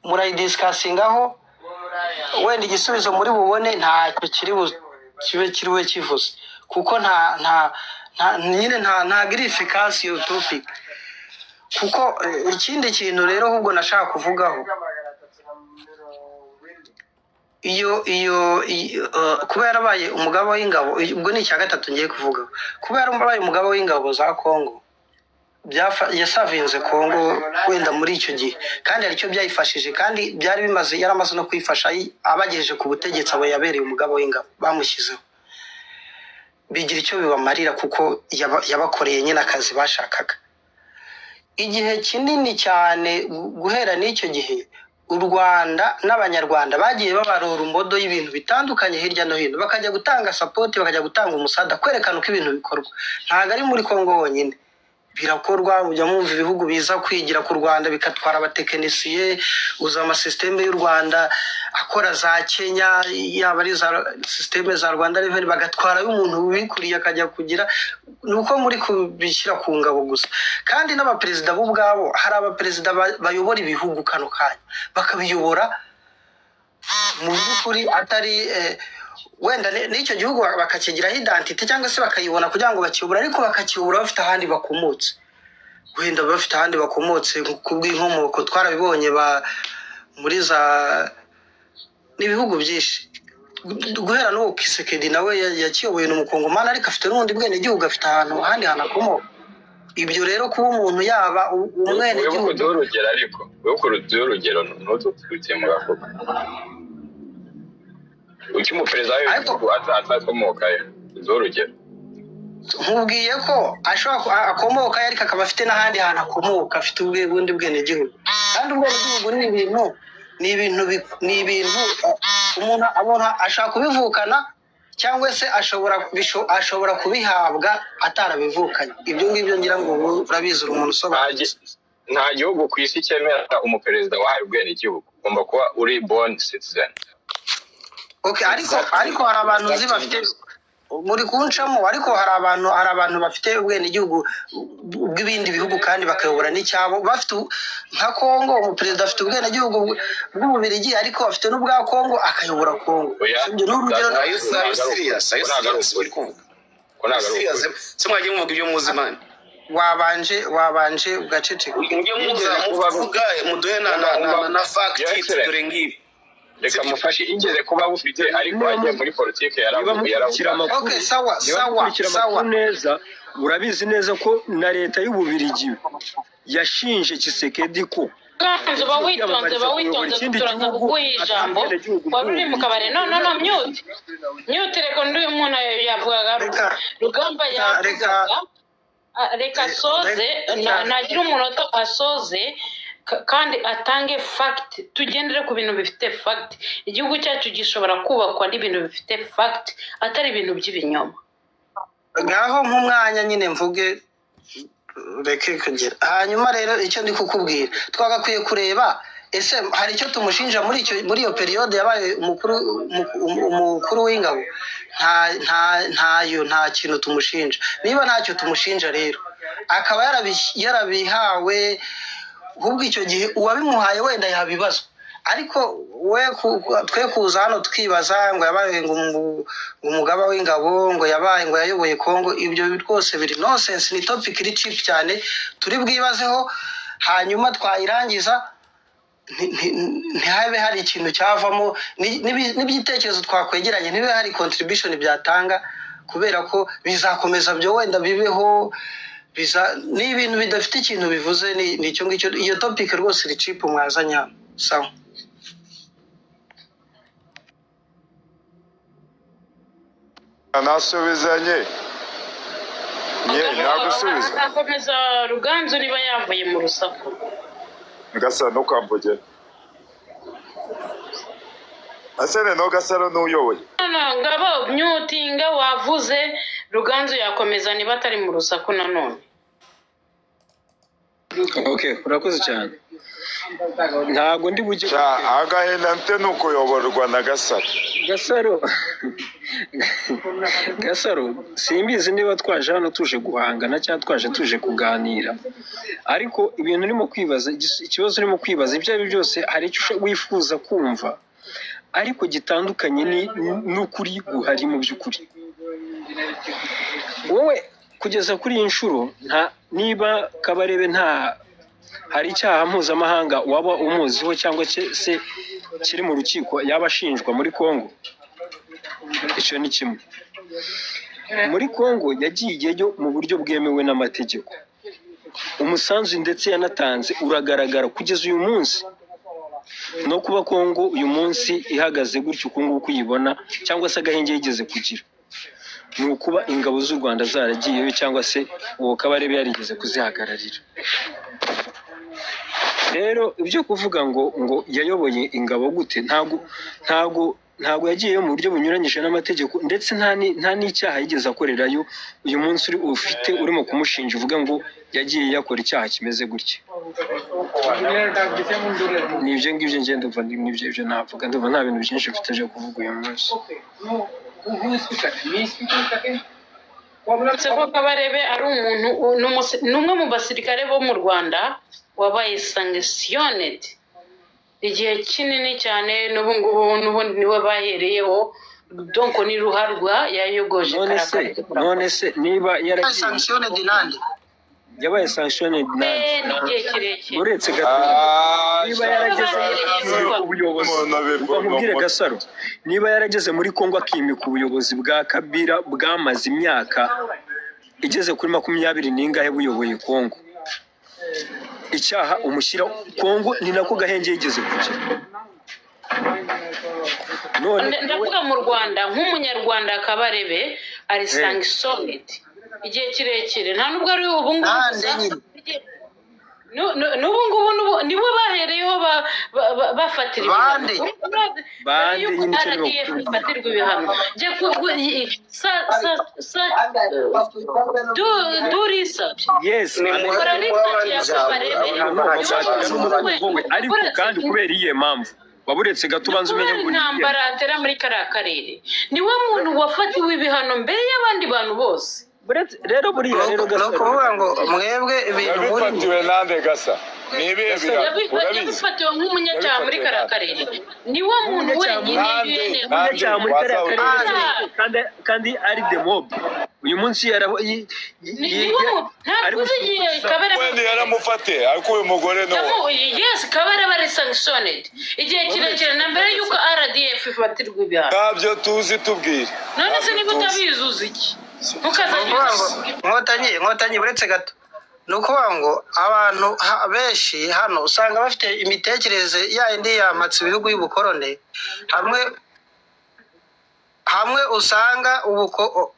murayidiscussingaho, wenda igisubizo muri bubone ntacyo kiri kibe kiri bube kivuze, kuko nta nyine nta iri efficace iyo topic. Kuko ikindi kintu rero ahubwo nashaka kuvugaho, iyo kuba yarabaye umugaba w'ingabo, ubwo ni icya gatatu ngiye kuvugaho, kuba yarabaye umugaba w'ingabo za Congo, yaservinze Congo wenda muri icyo gihe, kandi hari icyo byayifashije, kandi byari bimaze, yaramaze no kuyifasha abagejeje ku butegetsi. Abo yabereye umugaba w'ingabo bamushyizeho, bigira icyo bibamarira, kuko yabakoreye nyine akazi bashakaga igihe kinini cyane. Guhera n'icyo gihe, u Rwanda n'Abanyarwanda bagiye babarora umbodo y'ibintu bitandukanye hirya no hino, bakajya gutanga support, bakajya gutanga umusada, kwerekana uko ibintu bikorwa. Ntabwo ari muri Congo honyine birakorwa. Mujya mwumva ibihugu biza kwigira ku Rwanda, bikatwara abatekinisiye, uza amasystème y'u Rwanda akora za Kenya, yaba ari za système za Rwanda Revenue, bagatwarayo umuntu wikuriye akajya kugira. Ni uko muri kubishyira ku ngabo gusa, kandi n'abaperezida bo ubwabo, hari abaperezida bayobora ibihugu kano kanya, bakabiyobora mu by'ukuri atari wenda n'icyo gihugu bakakigiraho identité cyangwa se bakayibona kugira ngo bakiyobore, ariko bakakiyobora bafite ahandi bakomotse, wenda bafite ahandi bakomotse ku bw'inkomoko. Twarabibonye ba muri za n'ibihugu byinshi. Guhera n'uwo Tshisekedi nawe yakiyoboye, ni Umukongomani, ariko afite n'ubundi bwenegihugu, afite ahantu ahandi hantu akomoka. Ibyo rero kuba umuntu yaba Wibuke umwenegihugu uduhe urugero, ariko wibuke uduhe urugero, ntudutwite mu gafuka. Uki umuperezida ariko w'igihugu azakomokayo? Uduhe urugero. Nkubwiye ko ashobora akomoka, ariko akaba afite n'ahandi hantu akomoka, afite ubundi bwenegihugu. Kandi ubwenegihugu ni ibintu umuntu ashobora kubivukana, cyangwa se ashobora kubihabwa atarabivukanye. Ibyo ngibyo ngira ngo ubu urabizi, uri umuntu usobanutse. Nta gihugu ku isi cyemera umuperezida wahaye ubwenegihugu. Ugomba kuba uri born citizen. Okay, ariko hari abantu nzi bafite, muri kuncamo, ariko hari abantu bafite ubwenegihugu bw'ibindi bihugu kandi bakayobora n'icyabo bafite nka Kongo, umuperezida afite ubwenegihugu bw'Ububirigi, ariko afite n'ubwa Kongo, akayobora Kongo. Oya. Sibyo? Ni urugero. Are you serious? Are you Ko ntabwo ari serious? ukuri. Uri kuvuga Ko ntabwo ari serious? ukuri. Se mwagiye muvuga ibyo muzi, man? Wabanje ugaceceka. Mujye muza Yigeze kuba muvuga, muduhe na fact. Your Excellency. Dore ngibi. Reka mufashe. Yigeze kuba bufite, ariko Niba agiye muri politiki niba mukurikira yarabutanze. amakuru, Okay, sawa. niba Sawa. mukurikira Sawa. amakuru neza, urabizi neza ko na leta y'Ububirigi yashinje Tshisekedi ko Ganza, uba agiye witonze, kwiyamamariza uba kuyobora witonze, ikindi turaza gihugu kuguha afite ijambo. ubwenegihugu Wari uri mu bw'Ububirigi. kabari. No, no, no, mute, mute, reka undi muntu yavugaga. Reka Rugamba reka yavugaga. Ah, reka asoze. Reka Nagira umunota asoze, kandi atange fact. Tugendere ku bintu bifite fact. Igihugu cyacu gishobora kubakwa n'ibintu bifite fact, atari ibintu by'ibinyoma. Ngaho nk'umwanya nyine mvuge, reke kugera hanyuma. Rero icyo ndi kukubwira, twagakwiye kureba ese hari icyo tumushinja muri iyo période yabaye umukuru w'ingabo? Nta ntayo, nta kintu tumushinja. Niba ntacyo tumushinja rero, akaba yarabihawe, ahubwo icyo gihe uwabimuhaye wenda yabibazwa. Ariko we twe kuza hano twibaza ngo yabaye ngo umugaba w'ingabo, ngo yabaye ngo yayoboye Kongo, ibyo rwose biri nonsense. Ni topic iri cheap cyane turi bwibazeho, hanyuma twayirangiza ntihabe hari ikintu cyavamo, n'ibitekerezo twakwegeranye ntibe hari contribution byatanga, kubera ko bizakomeza byo wenda bibeho biza ni ibintu bidafite ikintu bivuze. Ni icyo ngicyo. Iyo topic rwose iri cheap mwazanye hano. Sawa. Nasubizanye nye nagusubiza. Akomeza Ruganzu niba yavuye mu rusaku. Gasaro, ntukamvuge asene no Gasaro n'uyoboye. No, Ngabo myutinga wavuze. Ruganzu yakomeza niba atari mu rusaku nanone. Okay, urakoze cyane, ntabwo ndi bujye. Agahinda mfite ni ukuyoborwa na Gasaro. Gasaro, Gasaro, simbizi niba twaje hano tuje guhangana cyangwa twaje tuje kuganira, ariko ibintu urimo kwibaza, ikibazo urimo kwibaza, ibyo ari byo byose hari icyo wifuza kumva ariko gitandukanye n'ukuri guhari. Mu by'ukuri wowe kugeza kuri iyi nshuro, nta niba Kabarebe nta hari icyaha mpuzamahanga waba umuziho cyangwa se kiri mu rukiko yaba ashinjwa muri Congo. Icyo ni kimwe. Muri Congo yagiyeyo mu buryo bwemewe n'amategeko, umusanzu ndetse yanatanze uragaragara kugeza uyu munsi. No kuba Congo uyu munsi ihagaze gutyo uku nguku uyibona, cyangwa se agahenge yigeze kugira, ni ukuba ingabo z'u Rwanda zaragiyeyo cyangwa se uwo Kabarebe yarigeze kuzihagararira. Rero ibyo kuvuga ngo yayoboye ingabo gute, ntabwo yagiyeyo mu buryo bunyuranyije n'amategeko, ndetse nta n'icyaha yigeze akorerayo. Uyu munsi uri ufite urimo kumushinja uvuga ngo yagiye yakora icyaha kimeze gutya. Ni ibyo ngibyo ngenda ndumva, nibyo ibyo navuga. Ndumva nta bintu byinshi mfite byo kuvuga uyu munsi. Uretse ko Kabarebe ari umuntu ni umwe mu basirikare bo mu Rwanda wabaye sanctioned igihe kinini cyane, n'ubu ngubu n'ubundi niwe bahereyeho, donc ni ruharwa yayogoje. None se kariya. None se niba yaragiye Sanctioned nande? Yabaye sanctioned nande? Ni igihe kirekire. Uretse gato, niba yarageze akimika ubuyobozi, umva nkubwire Gasaro, niba yarageze muri Congo akimika ubuyobozi bwa Kabila bwamaze imyaka igeze kuri 20 n'ingahe buyoboye Congo, icyaha umushyira Congo ni nako gahenge yigeze kugira none. Ndavuga mu Rwanda nk'umunyarwanda, Kabarebe ari sanctioned igihe kirekire, nta nubwo ari ubu ngubu Nande gusa. nyine? N'ubu ngubu nibo bahereyeho bafatira ibihano. Bande? Mbere Bande y'uko nyine, icyo ndimo RDF kukubwira. ifatirwa ibihano. Jya ku- sa sa do research. Yes. Kora research ya Kabarebe. No, bafatira n'umutungo we, ariko kandi kubera iyihe mpamvu? Waba uretse gato ubanza umenye Kubera ngo ni iyihe. intambara atera muri kariya karere, niwe muntu wafatiwe ibihano mbere y'abandi bantu bose. Buretse rero buriya rero Ni Gasaro ukuvuga ngo mwebwe ibintu murimo Yabifatiwe nande, Gasa? Ni ibihe bihano urabizi? Yabifatiwe nk'umunyacyaha muri Yabifatiwe kariya nande? karere, niwe muntu Nk'umunyacyaha wenyine Nande? UN Nande? Umunyacyaha muri kariya karere? Wazawe. Kandi ari the mob uyu munsi Niwe ari ntabwo uzi igihe Kabarebe Wenda yaramufatiye, ariko uyu mugore ni uwo. Yes, Kabarebe ari sanctioned igihe kirekire na mbere y'uko RDF ifatirwa ibihano. Ntabyo tuzi, tubwire. None se Ntabyo niba tuzi. utabizi uzi iki? Ni Ntukazajye ukuvuga ngo Nkotanyi, Nkotanyi, uretse gato, ni ukuvuga ngo abantu benshi hano usanga bafite imitekerereze ya yindi yamatse ibihugu y'ubukorone, hamwe hamwe usanga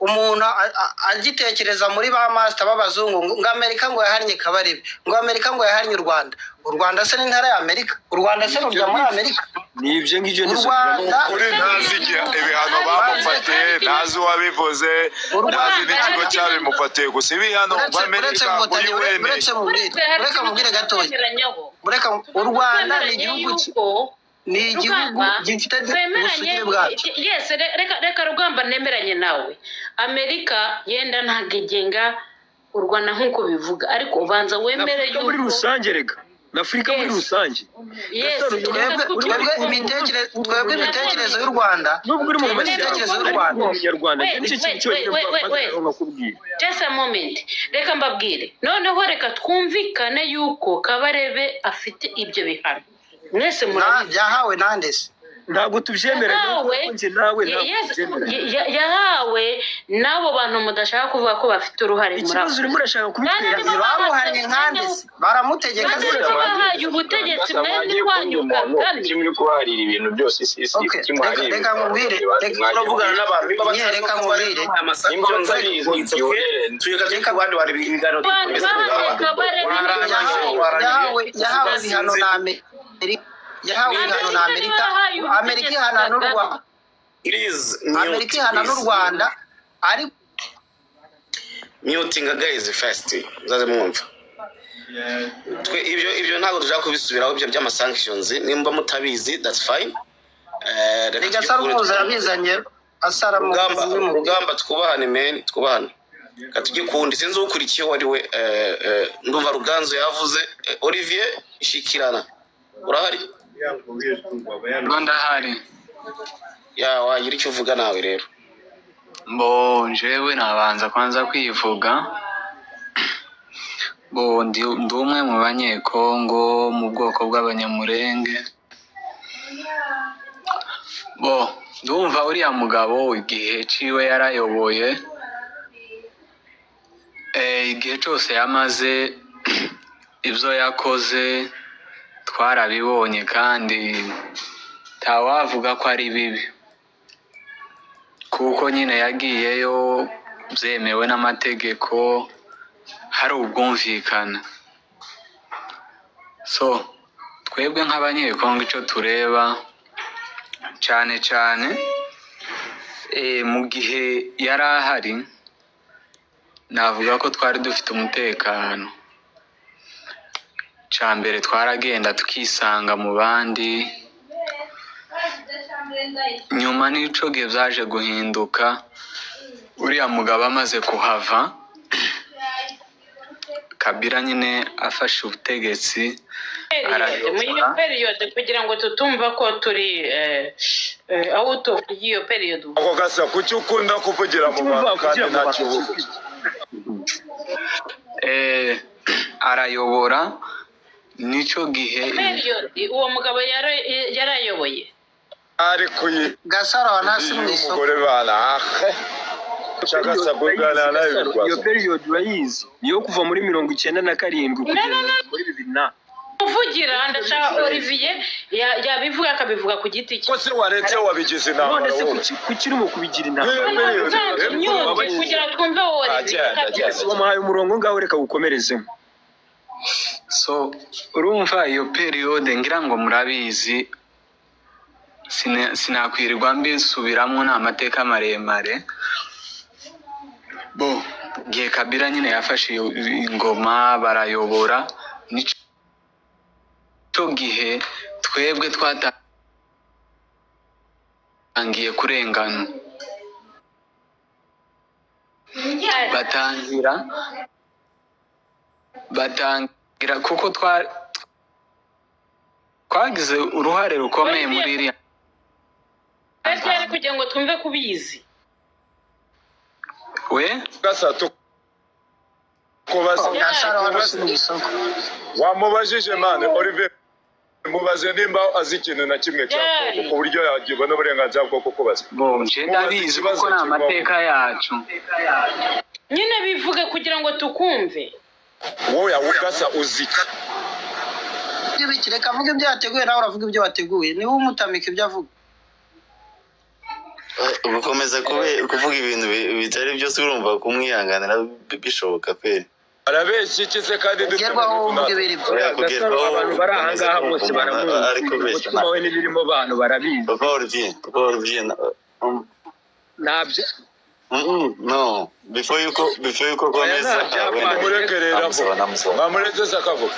umuntu agitekereza muri ba master b'abazungu, ngo Amerika ngo yahannye Kabarebe, ngo Amerika ngo yahannye u Rwanda. U Rwanda se n'intara ya Amerika? U Rwanda se rujya muri Amerika? Ni ibyo ngibyo. U Rwanda Kuri ntazi igihe ibihano bamufatiye, ntazi uwabivuze, U ntazi Rwanda n'ikigo cyabimufatiye, gusa ibihano uretse uretse Amerika ngo Nkotanyi, UN uretse mubwire, hari ureka ikintu mubwire gatoya. twemeranyaho. Ureka, u Rwanda ni Twemeranye igihugu yuko ni igihugu Rugamba gifite twemeranye ubusugire bwacyo. Yes, reka Rugamba, nemeranye nawe. Amerika yenda ntabwo igenga u Rwanda nk'uko bivuga, ariko ubanza wemere Afurika muri yuko rusange, rega Na Afurika muri rusange. Yes. Gasaro, Reka Twebwe imitekerereze y'u Rwanda, nubwo uri mu twebwe imitekerereze y'u Rwanda, Munyarwanda, Wait, nicyo kintu wait, cyonyine wait, wait, wait. nkakubwira. Just a moment, reka mbabwire noneho, reka twumvikane yuko Kabarebe afite ibyo bihano, mwese murabizi. Yahawe nande se? Ntabwo tubyemera. Yahawe Njye nawe ntabwo Yes, tubyemera. yahawe n'abo bantu mudashaka kuvuga ko bafite uruhare muri Ikibazo urimo urashaka Kandi kubitera. nibo Bamuhannye nkande se? Baramutegeka Kandi se? nibo bahaye ubutegetsi mwene wanyu Kagame. Kuki muri kuharira ibintu byose isi? Okay, Kuki muharira reka nkubwire, reka Turavugana n'abantu niba Nye, reka nkubwire. Nimba batabizi, byihorere. Tuyeka tujye ku bandi bantu, ibiganiro Abantu dukomeze. bahaye Kabarebe Yahawe ibihano na Amerika, yahawe ibihano na Amerika, Amerika ihana n'u Rwanda. Please. Amerika ihana n'u Rwanda, ariko Mutinga guys first, muzaze mwumva. Twe ibyo ntabwo dushaka kubisubiraho, ibyo by'ama sanctions. Nimba mutabizi, that's fine. Reka Reka tujye kure. Muzi arabizanye asara. Rugamba, Rugamba, twubahane men, twubahane. Reka tujye kuwundi, sinzi ukurikiye uwo ari we. Ndumva Ruganzu yavuze. Olivier Shikirana, urahari? Ngo ndahari. Ya, wagira icyo uvuga nawe rero. Bo njyewe nabanza kwanza kwivuga. Bo ndi umwe mu Banyekongo mu bwoko bw'Abanyamurenge. Bo ndumva uriya mugabo igihe ciwe yarayoboye, igihe cyose yamaze, ibyo yakoze twarabibonye kandi ntawavuga ko ari bibi, kuko nyine yagiyeyo byemewe n'amategeko, hari ubwumvikane. So twebwe nk'Abanyekongo icyo tureba cyane cyane, mu gihe yari ahari, navuga ko twari dufite umutekano. Cya mbere, twaragenda tukisanga mu bandi. Nyuma n'ico gihe byaje guhinduka uriya mugabo amaze kuhava, Kabila nyine afashe ubutegetsi. Période, muri iyo période, kugira ngo tutumva ko turi out of y'iyo période. Ako gasa, kuki ukunda kuvugira mu bantu kandi ntacyo uvuga? Arayobora nicyo gihe. Période uwo mugabo yarayoboye. Ari kuyi Gasaro nasi mu isoko. Umugore bana ahe shaka kuganira nawe. Iyo Birwaza. Période urayizi, niyo kuva muri 97 No, kugeza no, no. muri bibiri na Kuvugira, ndashaka Olivier yabivuga, akabivuga ku giti cye. Ko se waretse wabigize inama? None se Wowe. kuki urimo kubigira inama? Myumve kugira twumve wowe, Olivier. Agenda, agenda. Wamuhaye umurongo, ngaho reka wukomerezemo. So urumva iyo période ngira ngo murabizi, sinakwirirwa mbisubiramo, ni amateka maremare. Bo igihe Kabila nyine yafashe iyo ingoma barayobora, nico gihe twebwe twatangiye kurengana, batangira kuko twagize uruhare rukomeye muri iriya Ryari, kugira ngo twumve kubizi? We. Gasa, tukubaze. Gasaro hano si mu isoko. Wamubajije mane Olivier, mubaze nimba azi ikintu na kimwe cya Kongo ku buryo yagibwa n'uburenganzira bwo kukubaza. Bo nje ndabizi kuko ni amateka yacu. Nyine bivuge kugira ngo tukumve. Wowe gasa, uzi iki? Ibiki, reka avuge ibyo yateguye, nawe uravuga ibyo wateguye, niba umutamika ibyo avuga. Gukomeza kuvuga ibintu bitari byose, urumva kumwihanganira bishoboka pe? Arabeshya iki se kandi dufite Ugerwaho uvuga ibiri byo. Oya, Gasaro, kugerwaho abantu bari aha gukomeza ngaha kumva bose umuntu baramuzi, ari kubeshya. umutima we n'ibirimo bantu barabizi. Papa Olivier, Papa Olivier, Ntabyo. No, before yuko Oya, komeza ntabyo. Wenda Mureke rero namusaba avuga. Namusaba. Mwamuretse se akavuga.